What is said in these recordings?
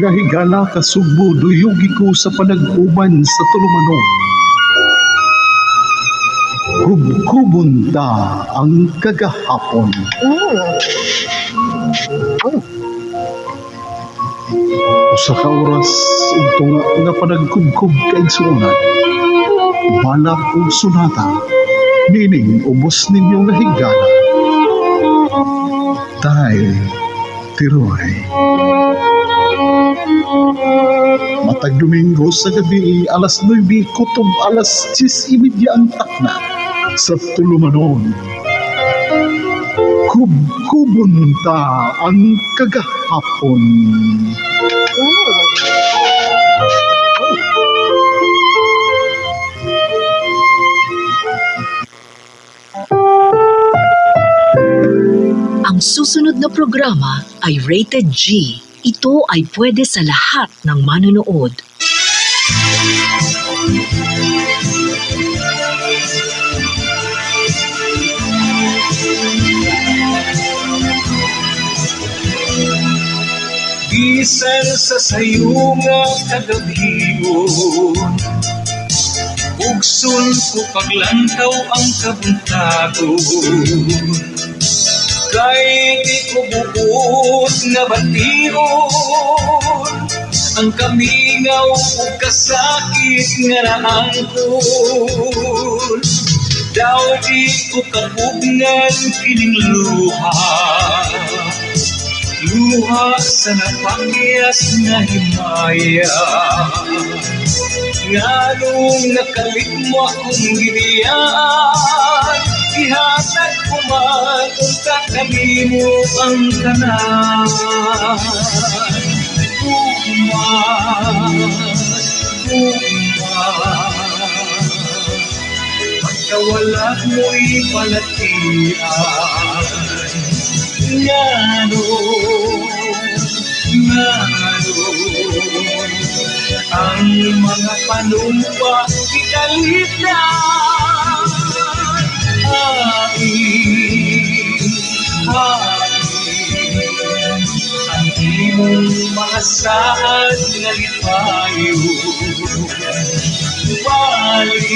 Mga higala, kasugbo, duyugi ko sa panag-uban sa tulumanon. Kubkubon ta ang kagahapon. Usa ka oras ug tunga nga panagkubkob kaigsuonan. Balak ug sunata, nining ubos ninyo nga higala. Tay, Tiroy. Matag Domingo sa gabi, alas 9, kutob alas 10:30 ang takna sa tulumanon. Kubkubon ta ang kagahapon. Ang susunod na programa ay rated G. Ito ay pwede sa lahat ng manonood. Bisan sa sayo nga kagabhion, Ugson ko paglantaw ang kabuntagon, kay di ko buot nga bation ang kamingaw ug kasakit nga naangkon. Daw di ko kapugngan kining luha, luha sa napakyas nga himaya. Nganong nakalit mo akong gibiyaan, ihatag ko man unta kanimo ang tanan. Gugma, gugma, pagkawala mo'y palatian. Ngano, ngano, ang mga panumpa ikalitan. Hain, hain, ang imong mga saad nga lipayo. Balik,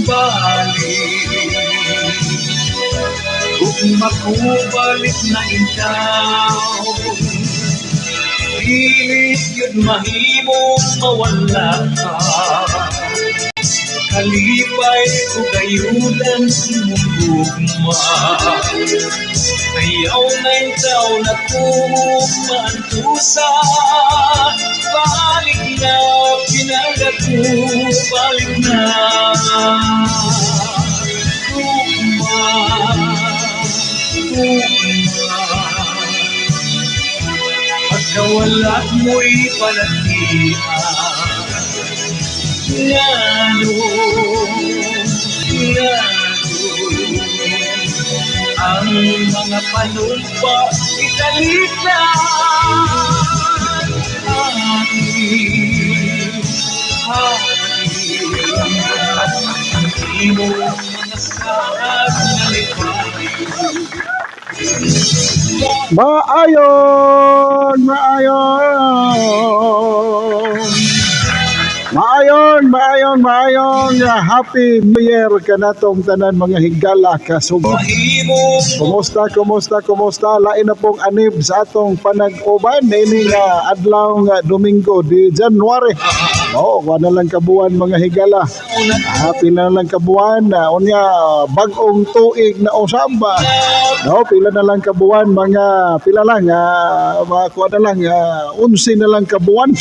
balik, kung makubalik na ikaw, dili yun mahimong mawala ka. Kalipay ko gayudan imong gugma. Ayaw na ikaw na kumantusa. Balik na, pinaga ko, balik na. Gugma, gugma, pagkawala mo'y palatian. Ngano, ngano, ang mga panumpa italitan. Akin, akin, ang imong mga saad nga lipayo. Maayon! Maayon! Maayon, maayon, maayon! Happy New Year kanatong tanan, mga higala kasugbo. Mahimong Kumusta, kumusta, kumusta? Lain na pong anib sa atong panag-uban. Ini nga adlaw nga Domingo di January. Oo, oh, na lang kabuan, mga higala. Pila na lang kabuan na unya bag-ong tuig na usab. No, pila na lang kabuan, mga pila lang, mga kuha na lang, 11 na lang kabuan.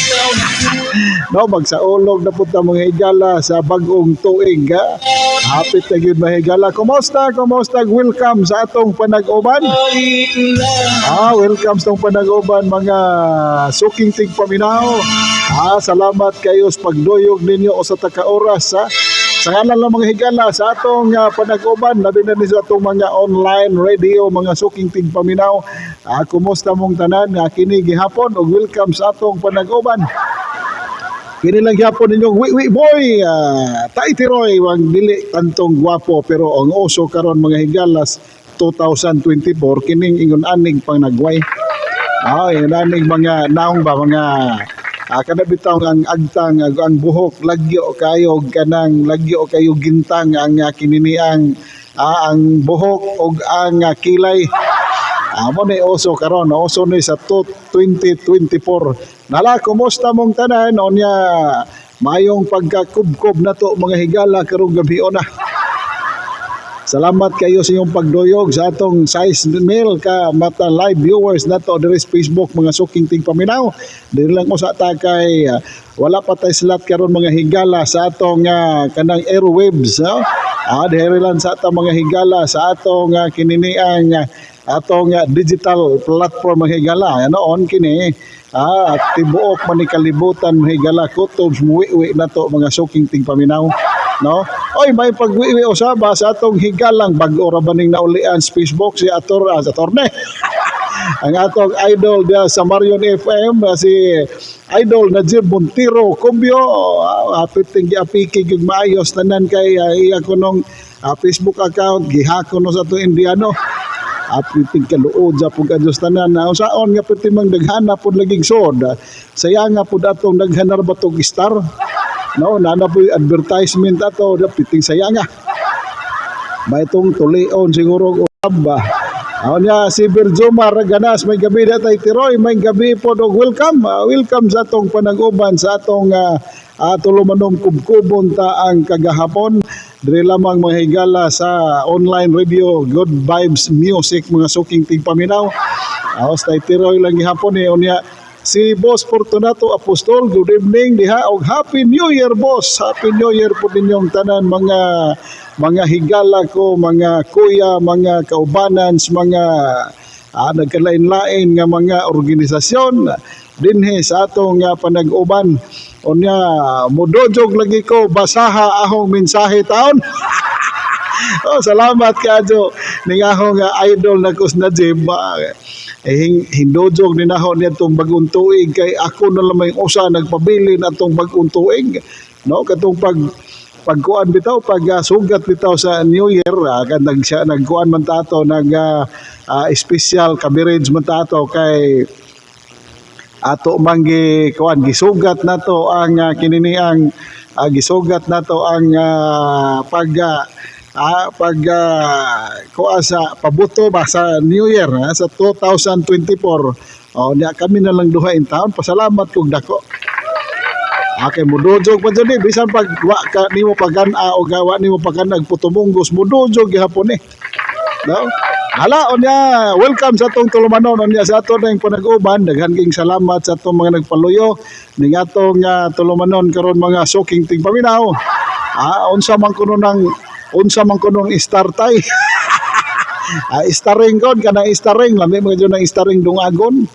No, magsaulog na po ta, mga higala, sa bag-ong tuig. Ha? Hapit na gyud, mga higala. Kumusta? Kumusta? Welcome sa atong panag-uban. Balik na. Welcome sa atong panag-uban, mga suking tigpaminaw. Salamat kayo sa pagduyog ninyo o sa taka oras ha. Sa ngalan lang, mga higala, sa atong panag-uban, labi na ni sa atong mga online radio, mga suking tigpaminaw. Kumusta mong tanan nga kini gihapon ug welcome sa atong panag-uban. Kini lang gyapon ninyong wi boy, Tay Tiroy, wang dili tantong gwapo pero ang uso karon, mga higalas, 2024 kining ingon aning pang nagway. Ay, naning mga naong ba mga kana bitaw ang agtang ang buhok lagyo kayo, kanang lagyo kayo gintang ang kininiang ang buhok ug ang kilay. Amo ni uso karon, uso ni sa 2024. Nala, kumusta mong tanan? Unya mayong pagkakubkob nato, mga higala, karong gabi na. Salamat kayo sa inyong pagduyog sa atong size mil ka mata live viewers nato diri sa Facebook, mga suking tingpaminaw. Diri lang usa ta kay wala pa tay slot karon, mga higala, sa atong kanang airwaves, no? Diri lang sa atong, mga higala, sa atong kininiang atong digital platform, mga higala. Ano on kini tibuok man ni kalibutan, mga higala, kutob muwi nato, mga suking tingpaminaw, no? Oy, may pagwiwi usaba sa atong higalang bag-o ra ba ning naulian sa Facebook, si Ator Atorne. Ang atong idol diya sa Marion FM, si Idol Najib Montero Cumbio, hapit ting giapiki gyud maayos tanan kay iya kunong Facebook account gihakon no sa atong Indiano. Apit ting kaluod sa pug adjust tanan na unsaon nga pwede mang daghana pud laging sod. Saya nga pud atong daghanar ba tog star. No, nana po yung advertisement ato, piting saya nga. May itong tulion siguro usab ba. Ako niya, si Berjoma Raganas, may gabi na tayo tiroy, may gabi po dog welcome. Welcome sa atong panag-uban, sa atong tulumanong kubkubon ta ang kagahapon. Diri lamang, mga higala, sa online radio, Good Vibes Music, mga suking tingpaminaw. Aos tay tiroy lang gihapon eh. Unya, si Boss Fortunato Apostol, good evening diha og Happy New Year, boss. Happy New Year po ninyong tanan, mga higala ko, mga kuya, mga kaubanan, mga nagkalain-lain nga mga organisasyon dinhi sa atong panag-uban. Unya mudojog lagi ko basaha ahong mensahe taon. Oh, salamat kaadyo ning ahong idol na kus Najib. Eh, hindojog ni naho niya itong bagong tuig kay ako na lang may usa nagpabilin atong bagong tuig. No, katong pagkuan bitaw, pag sugat bitaw sa New Year, kan nag siya nagkuan man tato, nag special coverage man tato kay ato man gi kuan, gisugat nato ang kininiang gisugat nato ang pag kuha sa pabuto ba sa New Year sa 2024. Oh, nya kami na lang duha in town. Pasalamat kog dako. Okay, mudujog pa jud ni bisan pag wa ka nimo pagan-a o gawa nimo pagan-ag putumunggos, mudujog gihapon eh. No? Hala, unya, welcome sa atong tulumanon, unya sa ato ng panag-uban. Daghan king salamat sa atong mga nagpaluyo ning atong tulumanon karon, mga suking tingpaminaw. Unsa man kunong star tay? Starring kon kanang starring lami mga jud ng starring dungagon.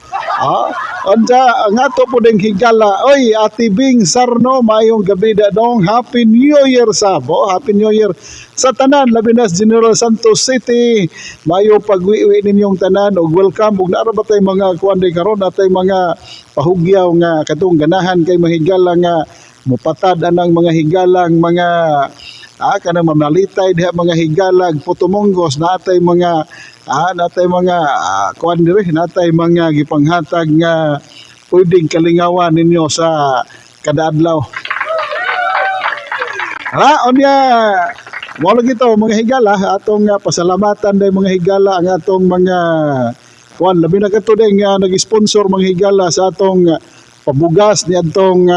Unsa ang ato po ding higala. Oy, Ate Bing Sarno, maayong gabi da dong. Happy New Year sa bo. Happy New Year sa tanan, labi na sa General Santos City. Maayo pagwiwi ninyong tanan ug welcome ug naa ba tay mga kuan day karon, atay mga pahugyaw nga katong ganahan kay mahigala nga mupatad anang mga higalang mga kanang mamalitay diha, mga higalag putumonggos, natay mga kuan diri, natay mga gipanghatag nga pwedeng kalingawan ninyo sa kada adlaw. Hala, unya mo lagi to, mga higala, atong pasalamatan day, mga higala, ang atong mga kuan, labi na kadto day nga nag-sponsor, mga higala, sa atong pabugas ni atong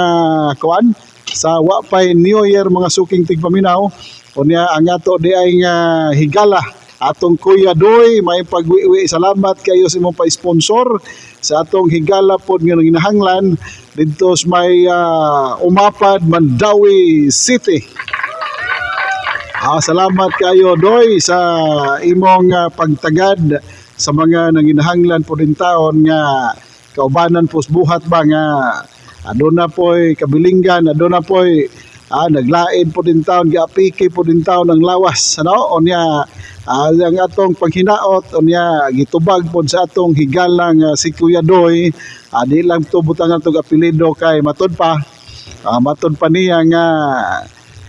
kuan sa Wapay New Year, mga suking tigpaminaw. Unya ang ato di ay nga higala, atong Kuya Doy, may pagwiwi, salamat kayo sa imong pa-sponsor sa atong higala pod nga nanginahanglan didto sa may Umapad, Mandaue City. Salamat kayo, Doy, sa imong pagtagad sa mga nanginahanglan po din taon nga kaubanan po sa buhat ba nga aduna po'y kabilinggan, aduna po'y naglain po din taon, giapiki po din taon ang lawas, ano? Unya ang atong paghinaot unya gitubag pod sa atong higalang si Kuya Doy, di lang to butangan tog apelyido kay matud pa niya nga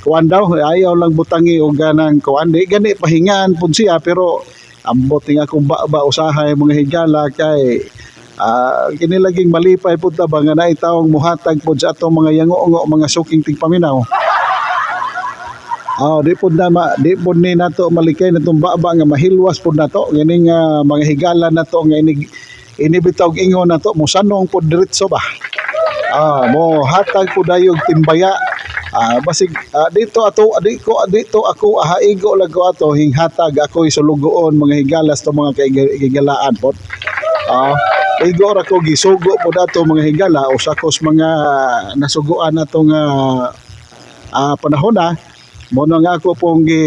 kuan daw, ayaw lang butangi og ganang kuan, di gani pahingaan pud siya, pero ambot nga akong ba usahay, mga higala, kay Kini laging malipay pud ta ba nga naay tawong muhatag pod sa atong mga yango-ngo, mga suking tigpaminaw. Oh, di pud ni nato malikay natong baba nga mahilwas pud nato kining mga higala nato nga inig inibitaw ingon nato mosanong pud diretso ba. Mo hatag pud dayog timbaya. Basig dito ato di ko dito ako ahaigo lang ko ato hinghatag ako isulugoon mga higalas to mga kaigalaan pod. Igo ra ko gisugo pod ato mga higala usa ko sa mga nasuguan ato nga panahon na mo na nga ako pong gi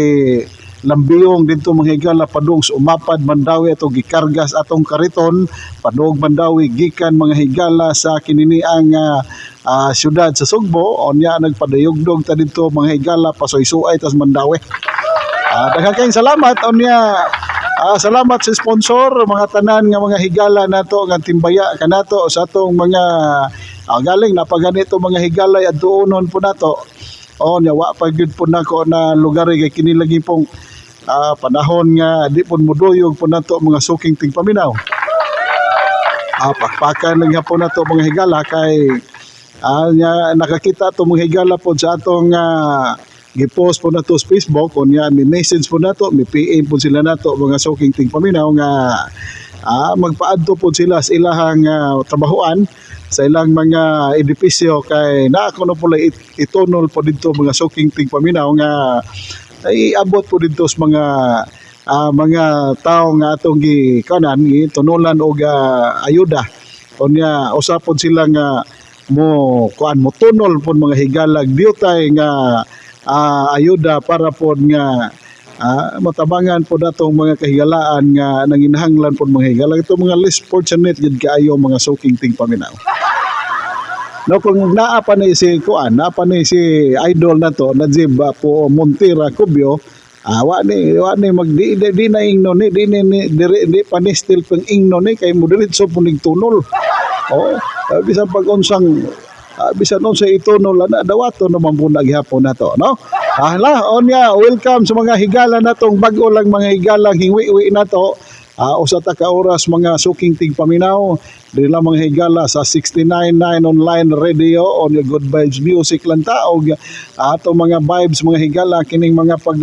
lambiyong didto mga higala padung sa Umapad, Mandaue ato gikargas atong kariton padung Mandaue gikan mga higala sa kininiang syudad sa Sugbo. Unya nagpadayugdog ta didto mga higala pasuysuay tas Mandaue. Daghan kayong salamat unya salamat sa sponsor, mga tanan nga mga higala nato nga timbaya kanato sa atong mga galing napaganito mga higala adtuonon po nato. Oh, nya wa pa gyud po nako na lugar kay kini lagi pong panahon nga di pud muduyog po nato mga suking tigpaminaw. Pakpakan lang po nato mga higala kay nya, nakakita to mga higala po sa atong gipost po nato sa Facebook. Unya mi message po nato, mi PM po sila nato mga suking tigpaminaw nga magpaadto po sila sa ilahang trabahoan, sa ilang mga edipisyo kay naa ko no pula itunol po dito mga suking tigpaminaw nga ay abot po dito sa mga mga tao nga atong gi kanan gi tunulan og ayuda. Unya usa pod sila nga mo kuan mo tunol pod mga higalag diutay nga ayuda para pod nga matabangan pod atong mga kahigalaan nga nanginahanglan pod mga higala ito mga less fortunate gid kaayo mga suking tigpaminaw. No, kung naa pa ni si kuan, naa pa ni si idol na to, Najib po Montira Cubio, wa ni mag di na ingno ni di ni, ni diri, di pa ni still pang ingno ni kay mo diretso po ning tunol. Oh, bisan pag unsang bisan unsa itunol ana dawato naman po na gihapon nato, no? La, onya, welcome sa mga higala natong bag-o lang mga higalang hingwi-wi nato. Usa ta ka oras mga suking tigpaminaw dili lang mga higala sa 69.9 online radio on your good vibes music lang ta og ato mga vibes mga higala kining mga pag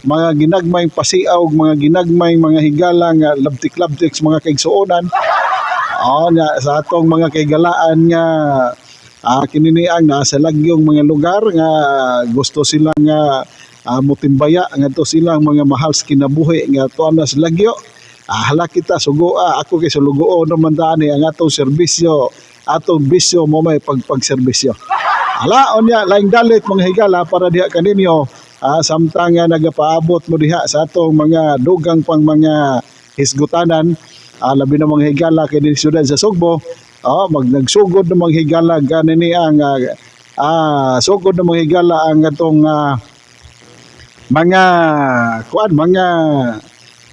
mga ginagmayng pasiaw mga ginagmayng mga higala nga labtik-labtik sa mga kaigsuonan. Oh, nya sa atong mga kahigalaan nga kininiang nasa lagyong mga lugar nga gusto sila nga motimbaya ngadto silang mga mahal sa kinabuhi nga tuan na sa lagyo. Hala kita sugoa ako kay sulugoon naman dani ang atong serbisyo, atong bisyo mo may pagpagserbisyo. Ala unya laing dalit mga higala para diha kaninyo samtang nga nagapaabot mo diha sa atong mga dugang pang mga hisgutanan, labi na mga higala kay dinhi syudad sa Sugbo. Oh, mag nagsugod ng mga higala ganini ang sugod ng mga higala ang atong mga kuan mga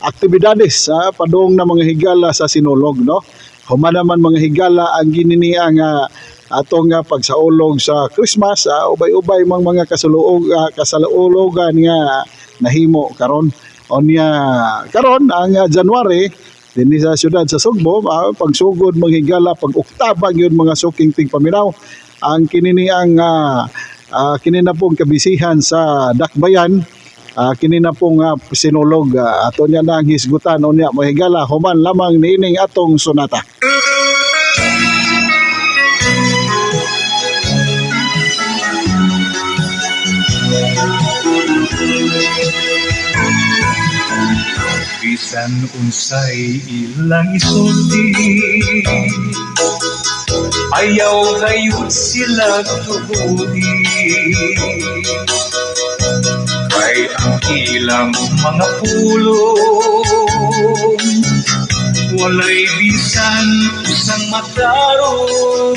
aktibidades sa padung na mga higala sa Sinulog, no. Human naman mga higala ang ginini ang atong pagsaulog sa Christmas, ubay-ubay mang mga kasuluog kasalulogan nga nahimo karon. Unya karon ang January dinhi sa syudad sa Sugbo, pagsugod mga higala pag oktaba gyud mga suking tigpaminaw ang kinini ang kini na pong kabisihan sa Dakbayan, kini na pong Sinulog, ato niya na ang hisgutan unya mga higala human lamang niining atong sonata. Bisan unsay ilang isulti, ayaw gayud sila tuguti. Kay ang ilang mga pulong walay bisan usang matarong.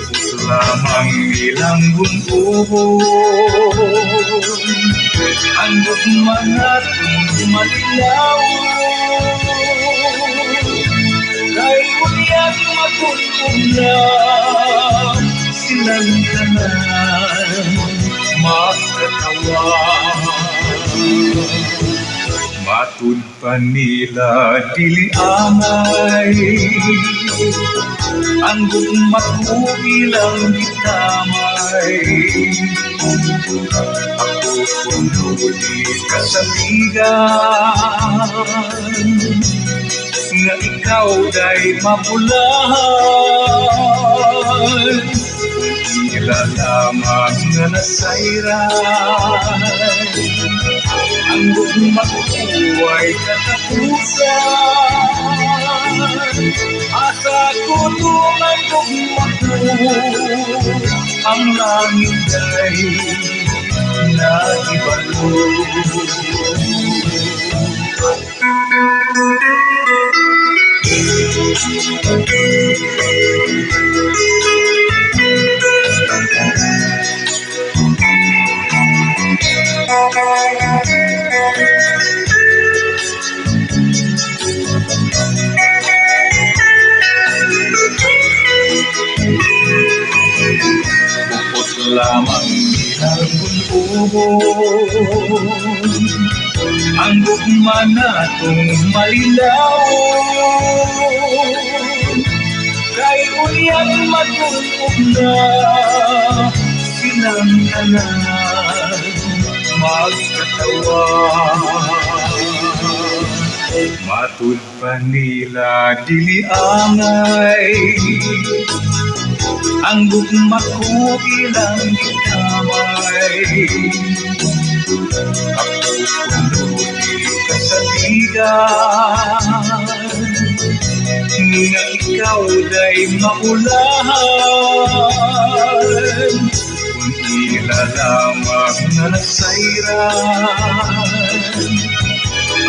Buot lamang ilang gun-uhon, hanggot mga matilaw. Kay unyag matulog na silang tanan makatawa. Matud pa nila dili angay ang gugma ko ilang gitamay. Ako kuno di kasaligan nga ikaw day mabulahan. Ila lamang nga nasayran ang gugma ko ay katapusan. Asa ko tunay gugma ko, ang langit ay nahibalo. Bukod lamang nilang ubon ang gugma natong malilawon, kay unyang matulog na silang tanan magkatawa. Matud pa nila dili angay ang gugma ko ilang gitamay. Ako kuno di kasaligan nga ikaw day maulahan. Kung ila lamang nga nasayran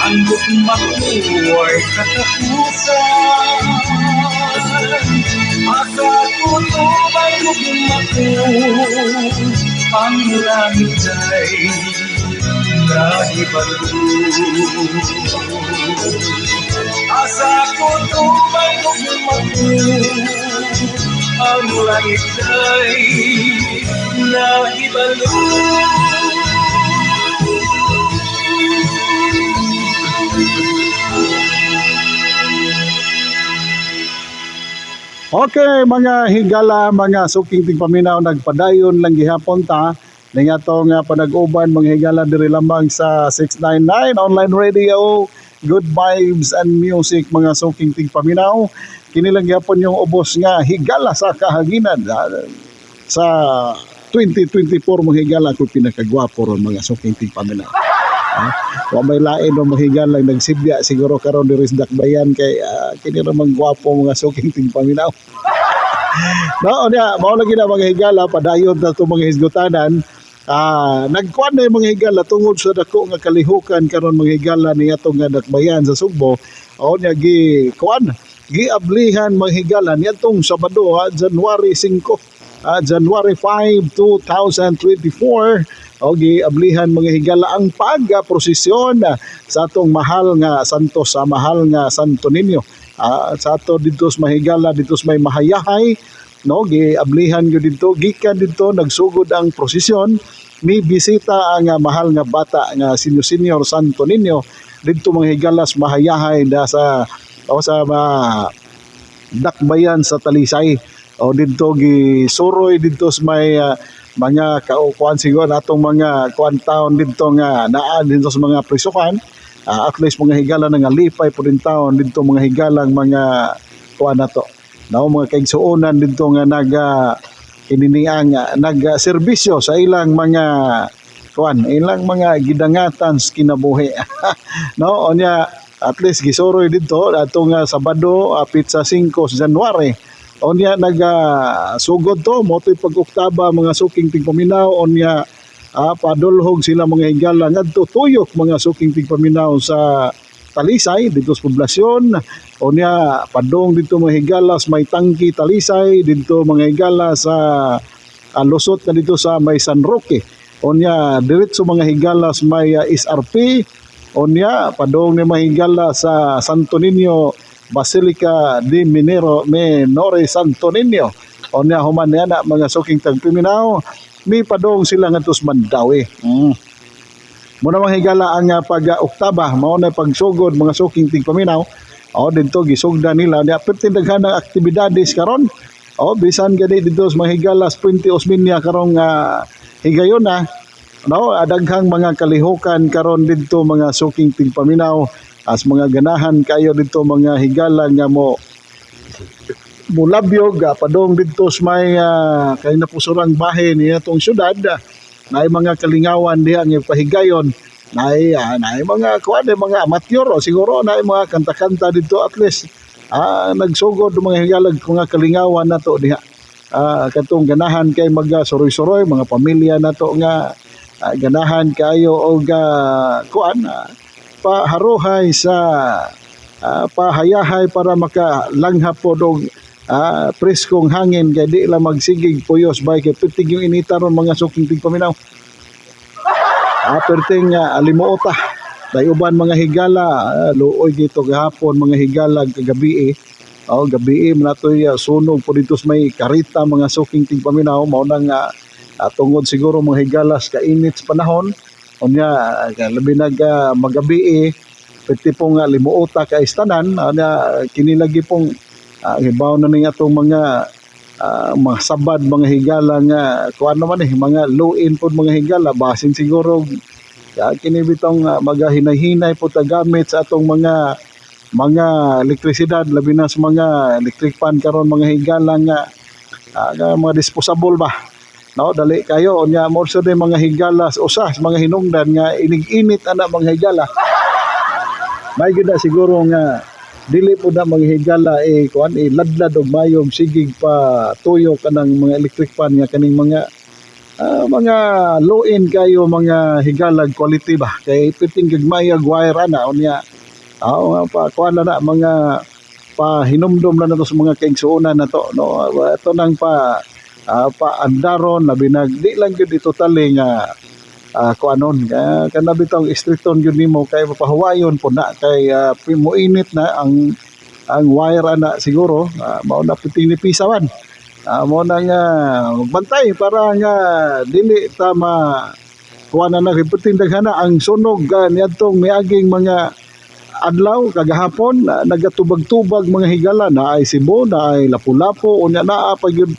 ang gugma ko ay katapusan. Asa ko tubay gugma ko, ang langit ay nahibalo. Asa ko tubay gugma ko, ang langit ay nahibalo. Okay, mga higala, mga suking tigpaminaw, nagpadayon lang gihapon ta ning atong panag-uban, mga higala, diri lamang sa 699 Online Radio. Good vibes and music, mga suking tigpaminaw. Kini lang gihapon yung ubos nga higala sa kahanginan sa 2024, mga higala, ko pinakagwapo ron, mga suking tigpaminaw. Ha? Wa may lain o mga higala, nagsibya siguro karon diri sa Dakbayan kay kini ra man gwapo, mga suking tigpaminaw. No, niya, mao lagi na, mga higala, padayon na itong mga hisgutanan. Nagkuan na yung mga higala tungod sa dako nga kalihukan karon, mga higala, ni atong nga dakbayan sa Sugbo. O niya gi kuan, giablihan, mga higala, niadtong Sabado, ha, January 5. January 5, 2024. O giablihan, mga higala, ang pagprosesyon sa atong mahal nga santo, sa mahal nga Santo Niño. Sa ato didto sa Mahigala, didto sa may Mahayahay, no, giablihan gyud didto. Gikan didto nagsugod ang prosesyon, mi bisita ang mahal nga bata nga senior senior Santo Niño didto, mga higala, sa Mahayahay da sa o sa dakbayan sa Talisay. O didto gisuroy didto sa may mga kaukuan siguro atong mga kuan taon didto nga naa didto sa mga prisukan. At least, mga higala, nga lipay po din taon didto, mga higalang mga kuan nato, no, mga kaigsuonan didto nga naga ininiang nagserbisyo sa ilang mga kuan, ilang mga gidangatan sa kinabuhi, no. Unya at least gisuroy didto atong Sabado, petsa 5 sa January. Unya naga sugod to mo to'y pag-oktaba, mga suking tigpaminaw. Unya padulhog sila, mga higala, ngadto tuyok, mga suking tigpaminaw, sa Talisay didto sa poblasyon. Unya padong didto, mga higala, sa may tangki Talisay didto, mga higala, sa lusot na dito sa may San Roque. Unya diretso, mga higala, sa may SRP. Unya padong ni mga higala sa Santo Niño Basilica de Minero Menore Santo Niño. Unya human niya na, mga suking tagpiminaw, mi padong sila ngadto sa Mandaue. Muna mga higala ang pag oktaba mao na pagsugod, mga suking tigpaminaw. O didto gisugda nila niya, perti daghan ang aktibidades karon. O bisan gani didto sa mga higala sa Puente Osmeña karong higayon na, no, daghang mga kalihukan karon didto, mga suking tigpaminaw, as mga ganahan kayo didto, mga higala, nga mo mulabyog padong didto sa may kay napusurang bahin niya atong syudad, naay mga kalingawan diha nga pahigayon, naay mga kuan, mga amateur o siguro naay mga kanta-kanta didto. At least nagsugod ang mga higalag mga kalingawan nato diha, katong ganahan kay mag suroy-suroy, mga pamilya nato nga ganahan kayo og kuan, paharuhay sa pahayahay para makalanghap pod og preskong hangin, kay di lang magsigig puyos bay, kay perting yung inita ron, mga suking tigpaminaw. Perting alimuota day uban, mga higala. Luoy dito gahapon, mga higala, kagabi eh. Oh, gabi eh, natoy sunog po dito sa may Karita, mga suking tigpaminaw. Mao nang tungod siguro, mga higala, sa kainit sa panahon. Unya labi nag magabi eh, pwede pong limuota kay tanan. Unya kini lagi pong hibaw na ning atong mga sabad, mga higala, nga kuan naman eh, mga low-in pod, mga higala. Basin siguro ya, kini bitong magahinay-hinay po ta gamit sa atong mga elektrisidad, labi na sa mga electric fan karon, mga higala, nga mga disposable ba, no? Dali kayo. Unya more so din, mga higala, usa sa mga hinungdan nga inig-init ana, mga higala, may gyud na siguro nga dili po na, mga higala, eh kuan eh ladlad og mayog sigig pa tuyo kanang mga electric fan nga kaning mga low-end kayo, mga higalag, quality ba, kay piting gagmayag wire ana. Unya nga pa kuan na na mga pahinumdom na nato sa mga kaigsuonan na to, no? Ito nang pa paandaron, labi nag di lang gyud totally nga kuanon kana bitong istrikton gyud nimo, kay mapahuwayon po na, kay muinit na ang wire ana siguro. Mao na piting ni pisawan. Mao na nga magbantay para nga dili ta ma kuan na na piting daghana ang sunog niadtong miaging mga adlaw kagahapon. Nagatubag-tubag, mga higala, na ay Cebu, na ay Lapu-Lapu, unya naa pa gyud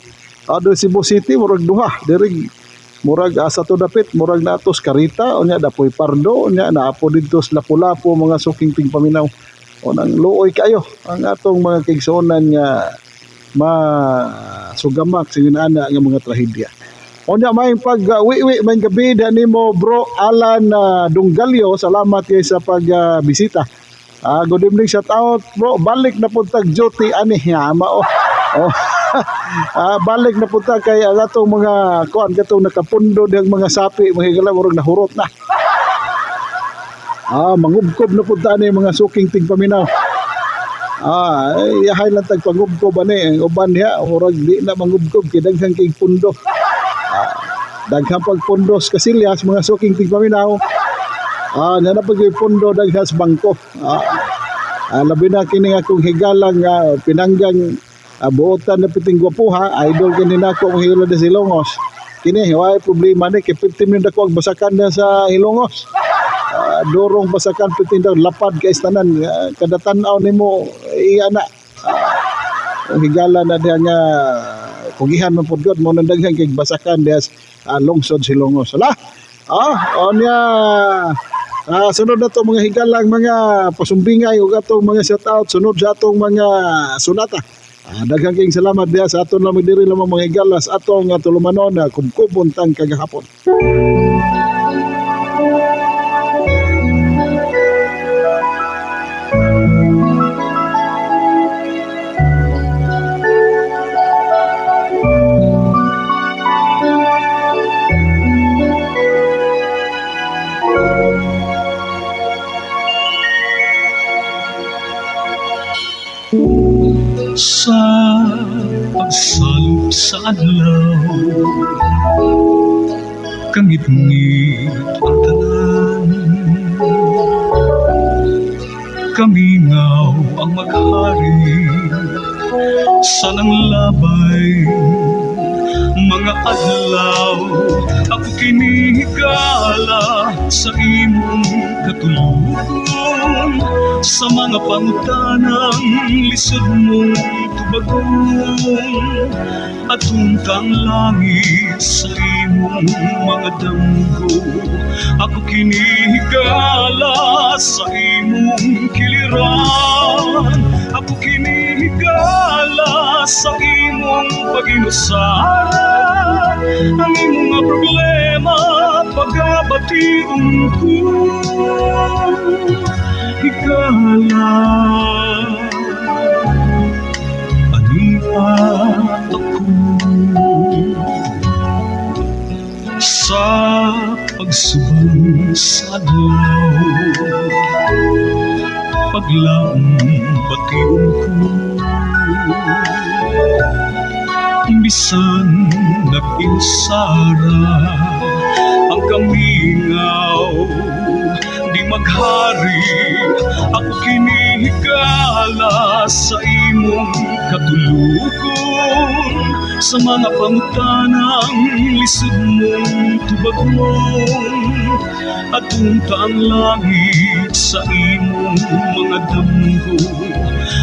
do Cebu City, murag duha diri, murag asa to dapit, murag natos Karita, unya dapoy Pardo, unya naa po didto sa Lapu-Lapu, mga suking tigpaminaw. O nang luoy kayo ang atong mga kaigsuonan nga masugamak sa ana nga mga trahedya. Unya may pag wi may gabi da nimo, Bro Alan Dunggalyo. Salamat kay sa pag bisita. Good evening, shout out, bro. Balik na pud tag duty ani ya mao. Oh. Balik na pud ta kay ang atong mga kuan katong nakapundo dihang mga sapi, mga higala, murag nahurot na. Mangubkob na pud ta ani, mga suking tigpaminaw. Yahay lang tag pangubkob ani. Ang uban diha murag di na mangubkob kay daghan kay pundo. Daghan pagpundo sa kasilyas, mga suking tigpaminaw. Na na pag pundo daghan sa bangko. Labi na kini akong higalang pinanggang buotan na piting gwapuha, idol kini nako ang higala sa Hilongos. Kini way problema ni kay 50 minutes ako ang basakan na sa Hilongos. Durong basakan piting daw lapad kay tanan, kada tan-aw nimo iya na. Ang higala na diha nga kugihan man pud god mo nang daghan kay basakan diha sa lungsod Hilongos. Hala. Onya sunod na to, mga higalang, mga pasumbingay ug atong mga shout out sunod sa atong mga sunata. Daghang kayong salamat diha sa aton lamang diri lamang, mga higala, sa atong tulumanon na kubkubon tang kagahapon. Sa pagsalop sa adlaw, kangitngit ang tanan, kamingaw ang maghari sa nanglabay mga adlaw. Ako kinihigala. Sa imong katulugon, sa mga pangutanang lisod mong tubagon, at untang langit sa imong mga damgo. Ako kini, higala, sa imong kiliran. Ako kini, higala, sa imong paginusara. Ang imong mga problema pagabation ko. Higala, ania ako sa pagsubang sa adlaw. Paglaom, bation ko bisan nag-insara ang kamingaw, di maghari. Ako kini, higala, sa imong katulugon, sa mga pangutanang lisod mong tubagon, at ang langit sa imong mga damgo.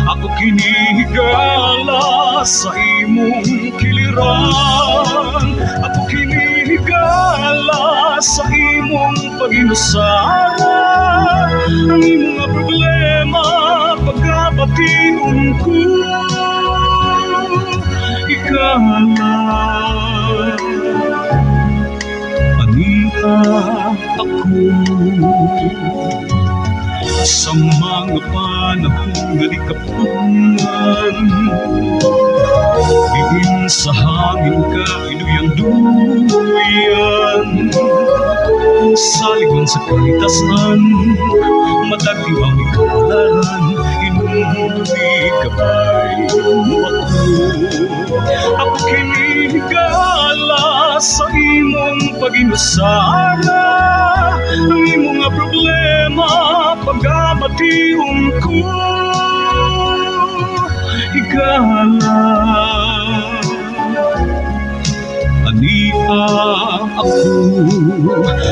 Ako kini, higala, sa imong kiliran. Ako kini, higala, sa imong paginusara. Ang imong mga problema pagabation ko. Higala, ania ako sa mga panahon nga di kapungan. Diin sa hangin ka iduyang-duyan. Salig lang sa kahitasan, matag tiwaw ni kapalaran. Hinumdumi kabay mo ako. Ako kini, higala, sa imong paginusara. Ang imong nga problema pagabation ko. Higala, ania ako.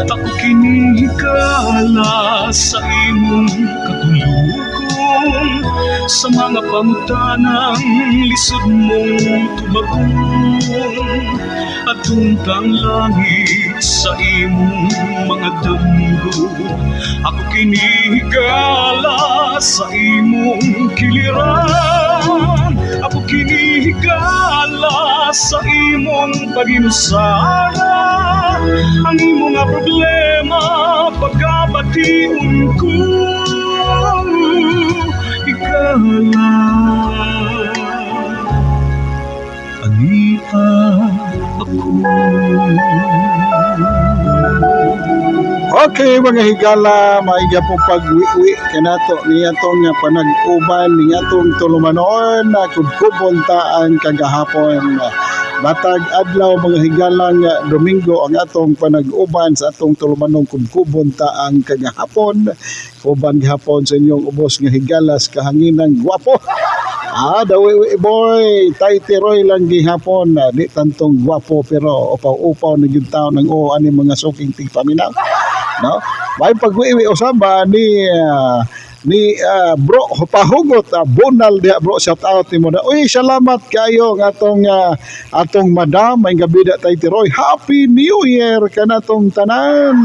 Ako kini, higala, sa imong katulugon, sa mga pangutanang lisod mong tubagon, at untang langit sa imong mga damgo. Ako kini, higala, sa imong kiliran. Ako kini, higala, sa imong paginusara. Ang imong nga problema pagabation ko. Higala, ania ako. Okay, mga higala, maiga po pagwiwi kanato niya tong panag-uban ni atong tulumanon na kubkubon ta ang kagahapon. Matag adlaw, mga higalang Domingo, ang atong panag-uban sa atong tulumanong kubkubon ta ang kagahapon. Uban gihapon sa inyong ubos nga higalas kahanginang gwapo. Dawi boy, Tay Roy lang gihapon, di tantong gwapo pero upaw-upaw na gyud taon ang o ani mga suking tigpaminaw. No? May pagwiwi usaba ni bro pahugot Bonal diha, bro, shout out nimo na. Uy, salamat kayo ng atong madam may gabi da, Tay Roy. Happy New Year kanatong tanan.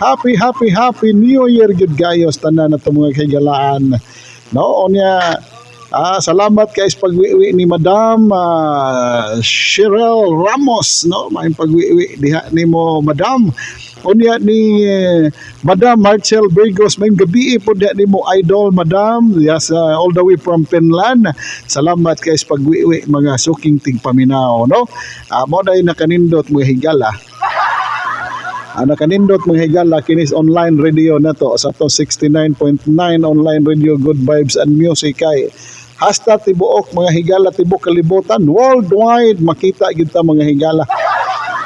Happy, happy, happy New Year gyud kayo sa tanan atong mga kahigalaan. No, unya salamat kay sa pagwiwi ni Madam Cheryl Ramos, no, may pagwiwi diha nimo, Madam. Unya ni Madam Marcel Burgos, may gabi po diha nimo, idol Madam, yes, all the way from Finland. Salamat kay sa pagwiwi, mga suking tigpaminaw, no. Mo dai nakanindot, mga higala. Nakanindot, mga higala, kinis online radio na to sa to 69.9 online radio, good vibes and music, kay hasta tibuok, mga higala, tibuok kalibutan, worldwide, makita gyud ta, mga higala.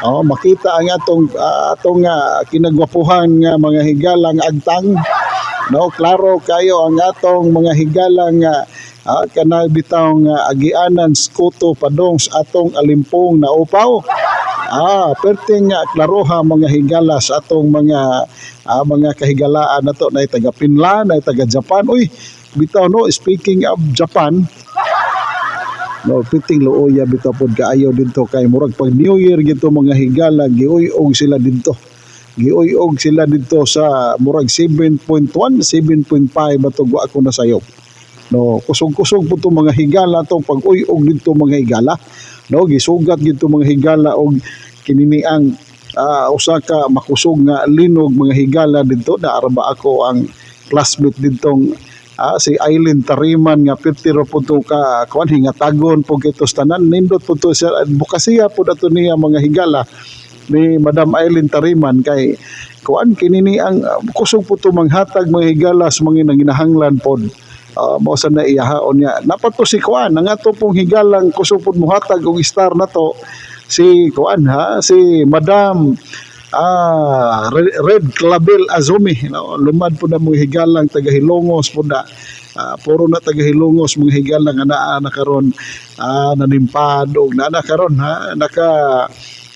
Oh, makita ang atong kinagwapuhan nga mga higalang agtang. No, klaro kayo ang atong mga higalang kanang bitawng agianan skuto padong sa atong alimpong na upaw. Perting klaroha, mga higala, sa atong mga kahigalaan nato na taga Finland, na taga Japan. Uy, bitaw no, speaking of Japan, no, piting luoya bitaw pod kaayo didto kay murag pag New Year gito, mga higala, giuy-og sila didto. Giuy-og sila didto sa murag 7.1, 7.5 atog, wa ako nasayop. No, kusog-kusog po to, mga higala, tong pag-uy-og didto, mga higala. No, gisugat gito, mga higala, og kinini ang usa ka makusog nga linog, mga higala, didto. Naara ba ako ang classmate didtong si Eileen Tariman nga pirti ra po to ka kuan, hingatagon po kitos tanan, nindot po to siya, adbokasiya po ato niya, mga higala, ni Madam Eileen Tariman, kay kuan kinini ang kusog po to manghatag, mga higala, sa mga nanginahanglan pod. Mao sa na iyahaon niya napato si kuan ang ato pong higalang kusog pod mohatag og star nato, si kuan ha, si Madam Red Clabel Azumi, no? Lumad po na mga higalang taga Hilongos po na. Puro na taga Hilongos, mga higalang, nga naa na karon nanimpad og naa na karon ha,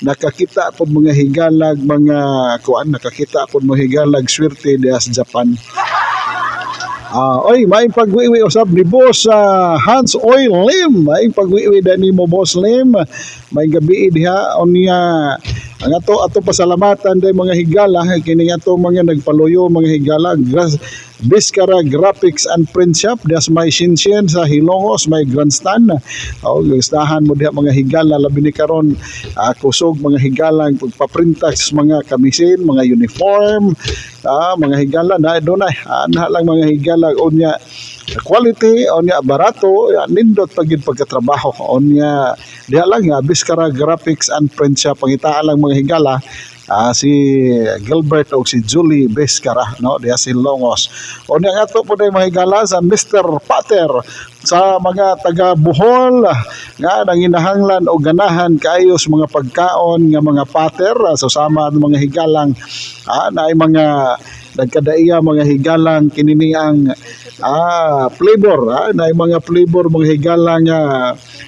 nakakita po, mga higalag, mga kuan, nakakita po, mga higalag, swerte diha sa Japan. Oy, maayong pagwiwi usab ni Boss Hans Oil Lim. Maayong pagwiwi da nimo, Boss Lim. Maayong gabi diha unya. Ang ato pasalamatan day, mga higala, kini ato mga nagpaluyo, mga higala, Biskara Graphics and Print Shop diha sa may Shinshin sa Hilongos, may grandstand. O gustahan mo diha, mga higala, labi ni karon kusog, mga higala, ang pagpaprinta sa mga kamisin, mga uniform, mga higala na dunay na lang, mga higala. Unya quality, unya barato, ya, nindot pag gyud pagkatrabaho. Unya diha lang nga Biskara Graphics and Print Shop, pangitaan lang, mga higala, si Gilbert o si Julie Biskara, no, diha si Longos. Unya nga to po mga higala sa Mr. Pater, sa mga taga Bohol nga nanginahanglan o ganahan kaayo sa mga pagkaon nga mga pater. So sama ang mga higalang na ay mga nagkadaiya, mga higalang, kinini ang flavor na ay mga flavor, mga higalang,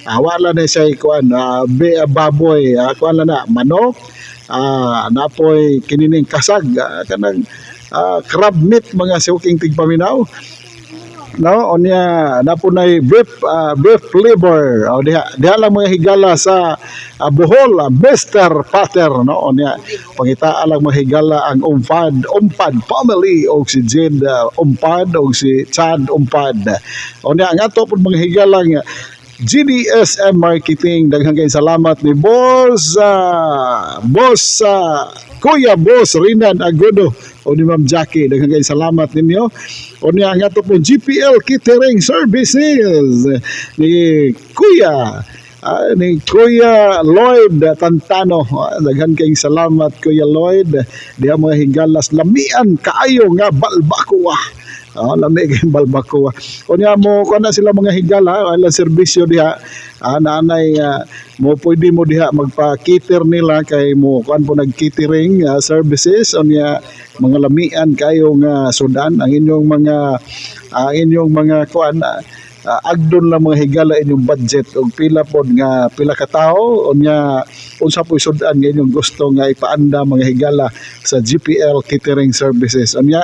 wala na siya kuan baboy, kuan lang na manok, napoy kinining kasag, kanang crab meat, mga suking tigpaminaw, no. Unya napunay beef flavor. O diha diha lang, mga higala, sa Bohol, Mr. Pater, no. Unya pangitaa lang, mga higala, ang Umpad family og si Jed Umpad og si Chad Umpad. Unya ang ato pud, mga higalang, GDSM Marketing, daghang kay salamat ni Boss Kuya Boss Rinan Agudo o ni Ma'am Jackie, daghang kay salamat ninyo. Unya ang ato po GPL Catering Services ni Kuya Lloyd Tantano. Daghan kayong salamat, Kuya Lloyd. Diha, mga higalas, lamian kaayo nga balbacoa. Lami kay balbacoa. Unya mo kuan na sila, mga higala, wala serbisyo diha. Naanay mo pwede mo diha magpa-cater nila kay mo kuan po nag-catering services. Unya mga lamian kayo nga sudan ang inyong mga kuan, agdon lang, mga higala, inyong budget og pila pod nga pila ka tawo, unya unsa po sudan nga inyong gusto nga ipaanda, mga higala, sa GPL Catering Services. Unya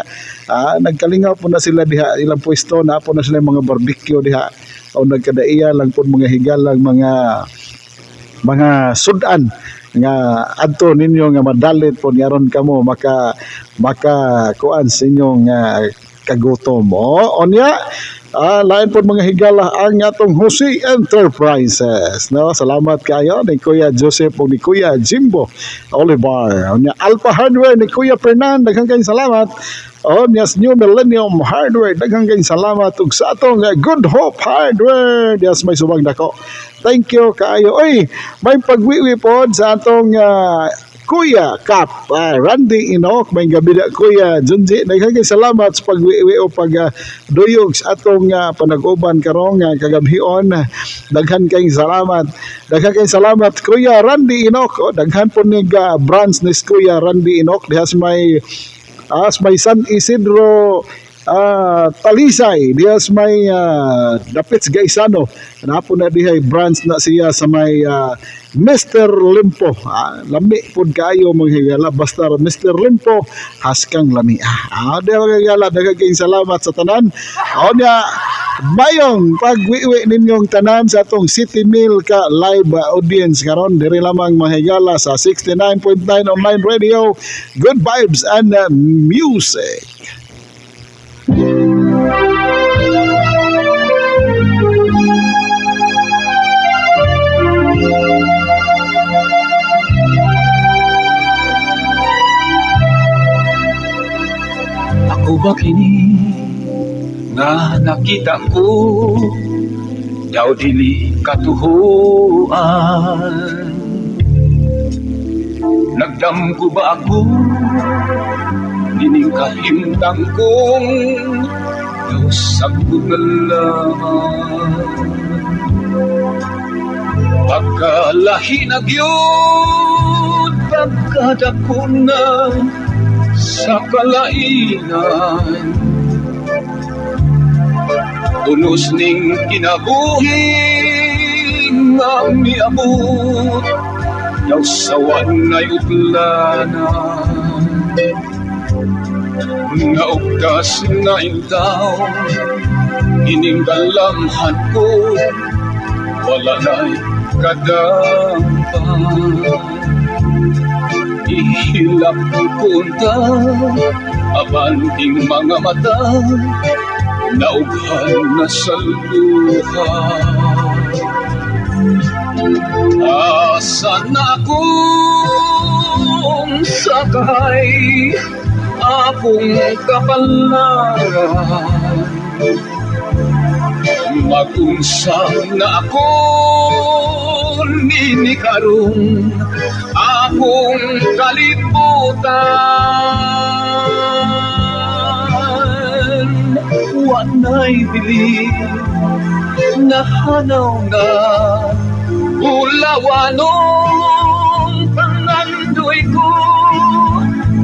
nagkalingaw po na sila diha, ilang pwesto na po na sila mga barbecue diha o nagkadaiya lang po, mga higalang, mga sudan nga adto ninyo nga madalit po aron kamo maka kuan sa inyong kagutom. O unya lain po, mga higala, ang atong Jose Enterprises, no. Salamat kayo ni Kuya Joseph o ni Kuya Jimbo Olivar. Unya Alpha Hardware ni Kuya Fernan, daghang kayong salamat. O niya New Millennium Hardware, daghang kayong salamat ug sa atong Good Hope Hardware diya sa may Subang Dako. Thank you kaayo. Oy, may pagwiwi pod sa atong Kuya Kap, Randy Enoch, may gabi na, Kuya Junji. Daghang kay salamat sa pagwiwi o pag duyog sa atong panag-uban karong kagabhion. Daghan kayong salamat. Daghan kayong salamat, Kuya Randy Enoch. Oh, daghan po ni branch ni Kuya Randy Enoch diha sa may San Isidro. Talisay diha sa may dapit sa Gaisano. Naa po na dihay branch na siya sa may Mr. Limpo. Lami pod kaayo, mga higala, basta Mr. Limpo haskang lami. Diha, mga higala, daghang kayong salamat sa tanan. O niya, mayong pagwiwi ninyong tanan sa atong City Mill ka live audience karon diri lamang, mga higala, sa 69.9 online radio, good vibes and music. Ako ba kini nga nakita ko daw dili katuhuan? Nagdamgo ba ako nining kahimtang kong daw sagbot na lamang? Pagkalahi na gyud, pagkadako na sa kalainan, punos ning kinabuhi nga miabot daw sa wanay uplanan. Naugdas na intaw ining galamhan ko, wala na'y kadampan. Ihilak ko unta abanting mga mata naughan na sa luha. Asa na akong sakay, akong kapalaran? Mag-unsa na ako nini karong akong kalibutan? Wanay bilin, nahanaw na bulawanong pangandoy ko.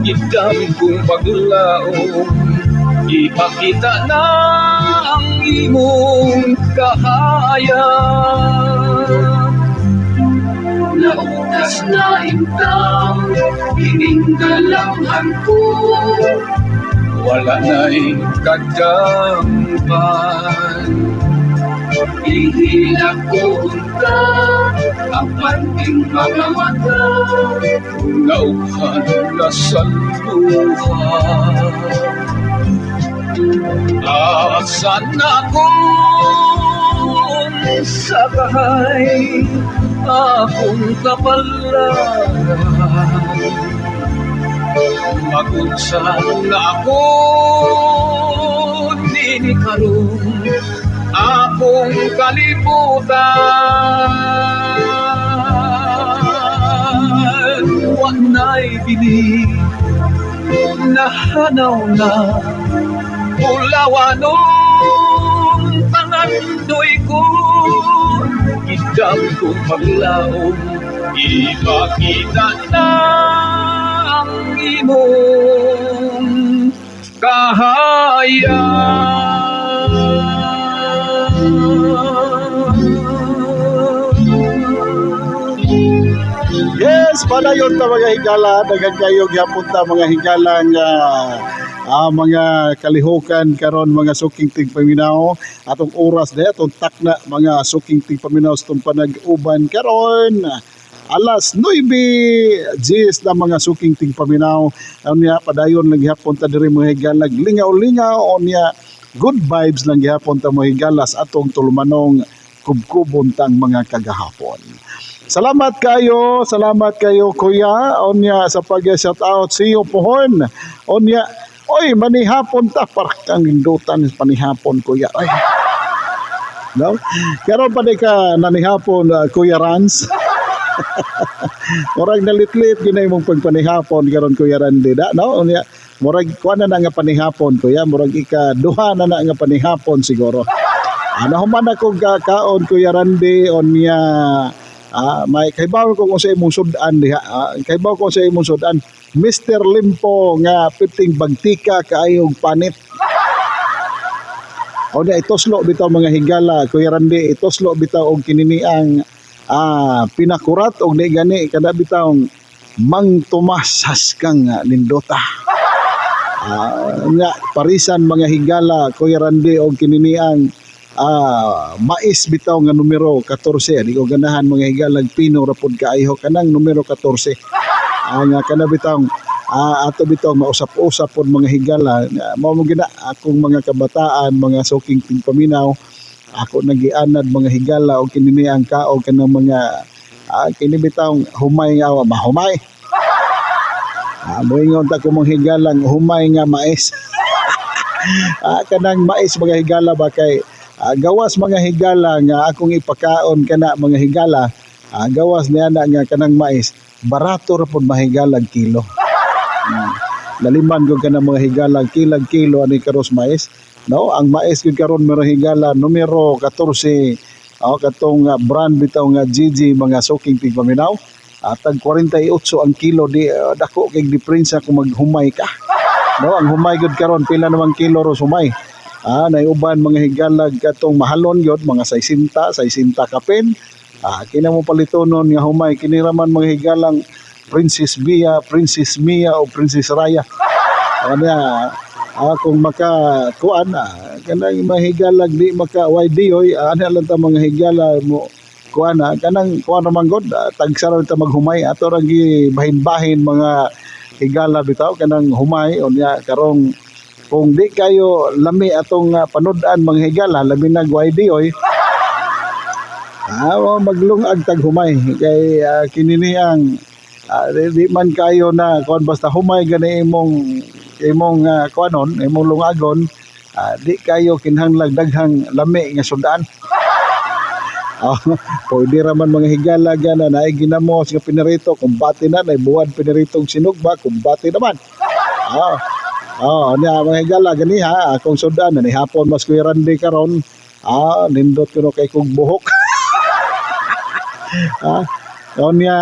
Idam kong paglaom, ipakita na ang imong kahayag. Nautas na intang ining galamhan ko, wala na'y kadampan. Ihilak ko unta ang panting mga mata naughan na sa luha. Asa na akong sakay, akong kapalaran? Magunsa na ako nini karon akong kalibutan? Wanay bili, nahanaw na bulawanong pangandoy ko. Idam kong paglaom, ipakita na ang imong kahayag. Yes, padayon ta, mga higala, daghan kayo gyapon ta, mga higala, nga mga kalihukan karon, mga suking tigpaminaw. Atong oras de atong takna, mga suking tigpaminaw, sa atong panag-uban karon alas 9:10 na, mga suking tigpaminaw. Unya padayon lang gihapon ta diri, mga higala, lingaw-lingaw, unya good vibes lang gihapon ta, mga higala, sa atong tulumanong kubkubon tang mga kagahapon. Salamat kayo, kuya. Onya sa pag shout out, see you pohon. Onya, oy, manihapon ta para kang indutan panihapon, kuya. Ay. No? Karon pa di ka nanihapon, Kuya Rans. Murag nalitlit gyud na imong pagpanihapon karon, Kuya Randy, da, no? Unya murag kuan na nga panihapon, kuya, murag ika duha na na nga panihapon siguro. Ano human ako kaon, Kuya Randy, onya may kahibaw ko kung sa imong sudan diha. Kahibaw ko sa imong sudan. Mr. Limpo nga piting bagtika kaayong panit. O di ituslo bitaw, mga higala, Kuya Randy, ituslo bitaw og kininiang pinakurat og di gani kada bitaw Mang Tomas, haskang nindota. Nga parisan, mga higala, Kuya Randy, og kininiang mais bitaw nga numero 14. Di ko ganahan, mga higala, pino ra pod kaayo kanang numero 14. Nga kana bitaw ato bitaw mausap-usap pod, mga higala. Mao mo gina akong mga kabataan, mga suking tigpaminaw, ako nagianad, mga higala, og kininiang kaog kanang mga kini bitaw humay nga mahumay. Moingon ta ko, mga higalang, humay nga mais. Kanang mais, mga higala ba, kay gawas, mga higala, nga akong ipakaon kana, mga higala, gawas niya na nga kanang mais barato ra pod, mahigala, kilo. Laliman ko kanang, mga higala, kilag kilo ani karos mais. No, ang mais gyud karon, mga higala, numero 14, oh, katong brand bitaw nga GG, mga suking tigpaminaw. Tag 48 ang kilo, di dako kay diferensya kung maghumay ka. No, ang humay gyud karon, pila namang kilo ro humay? Nay uban, mga higalag, katong mahalon gyud, mga 60, 60 kapin. Kina mo palitonon nga humay kini raman, mga higalang, Princess Bia, Princess Mia o Princess Raya. Ano ya, kung maka kuan kanang mahigalag di maka YD oy, ano lang ta, mga higala, mo kuan na kanang kuan naman god, tagsa ra ta maghumay, ato ra gi bahin-bahin, mga higala bitaw, kanang humay. Unya karong kung di kayo lami atong panud-an, mga higala, labi nag YD oy, maglungag tag humay kay kinini ang di man kayo na kuan, basta humay gani imong imong kuanon, imong lungagon, di kayo kinahanglag daghang lami nga sudan. Pwede raman, mga higala, gana naay ginamos nga pinirito, kumbate na, nay buwad piniritong sinugba, kumbate naman. Oh, niya, mga higala, gani ha, akong sudan ni hapon mas Kuya Randy karon. Nindot kuno kay kog buhok. Niya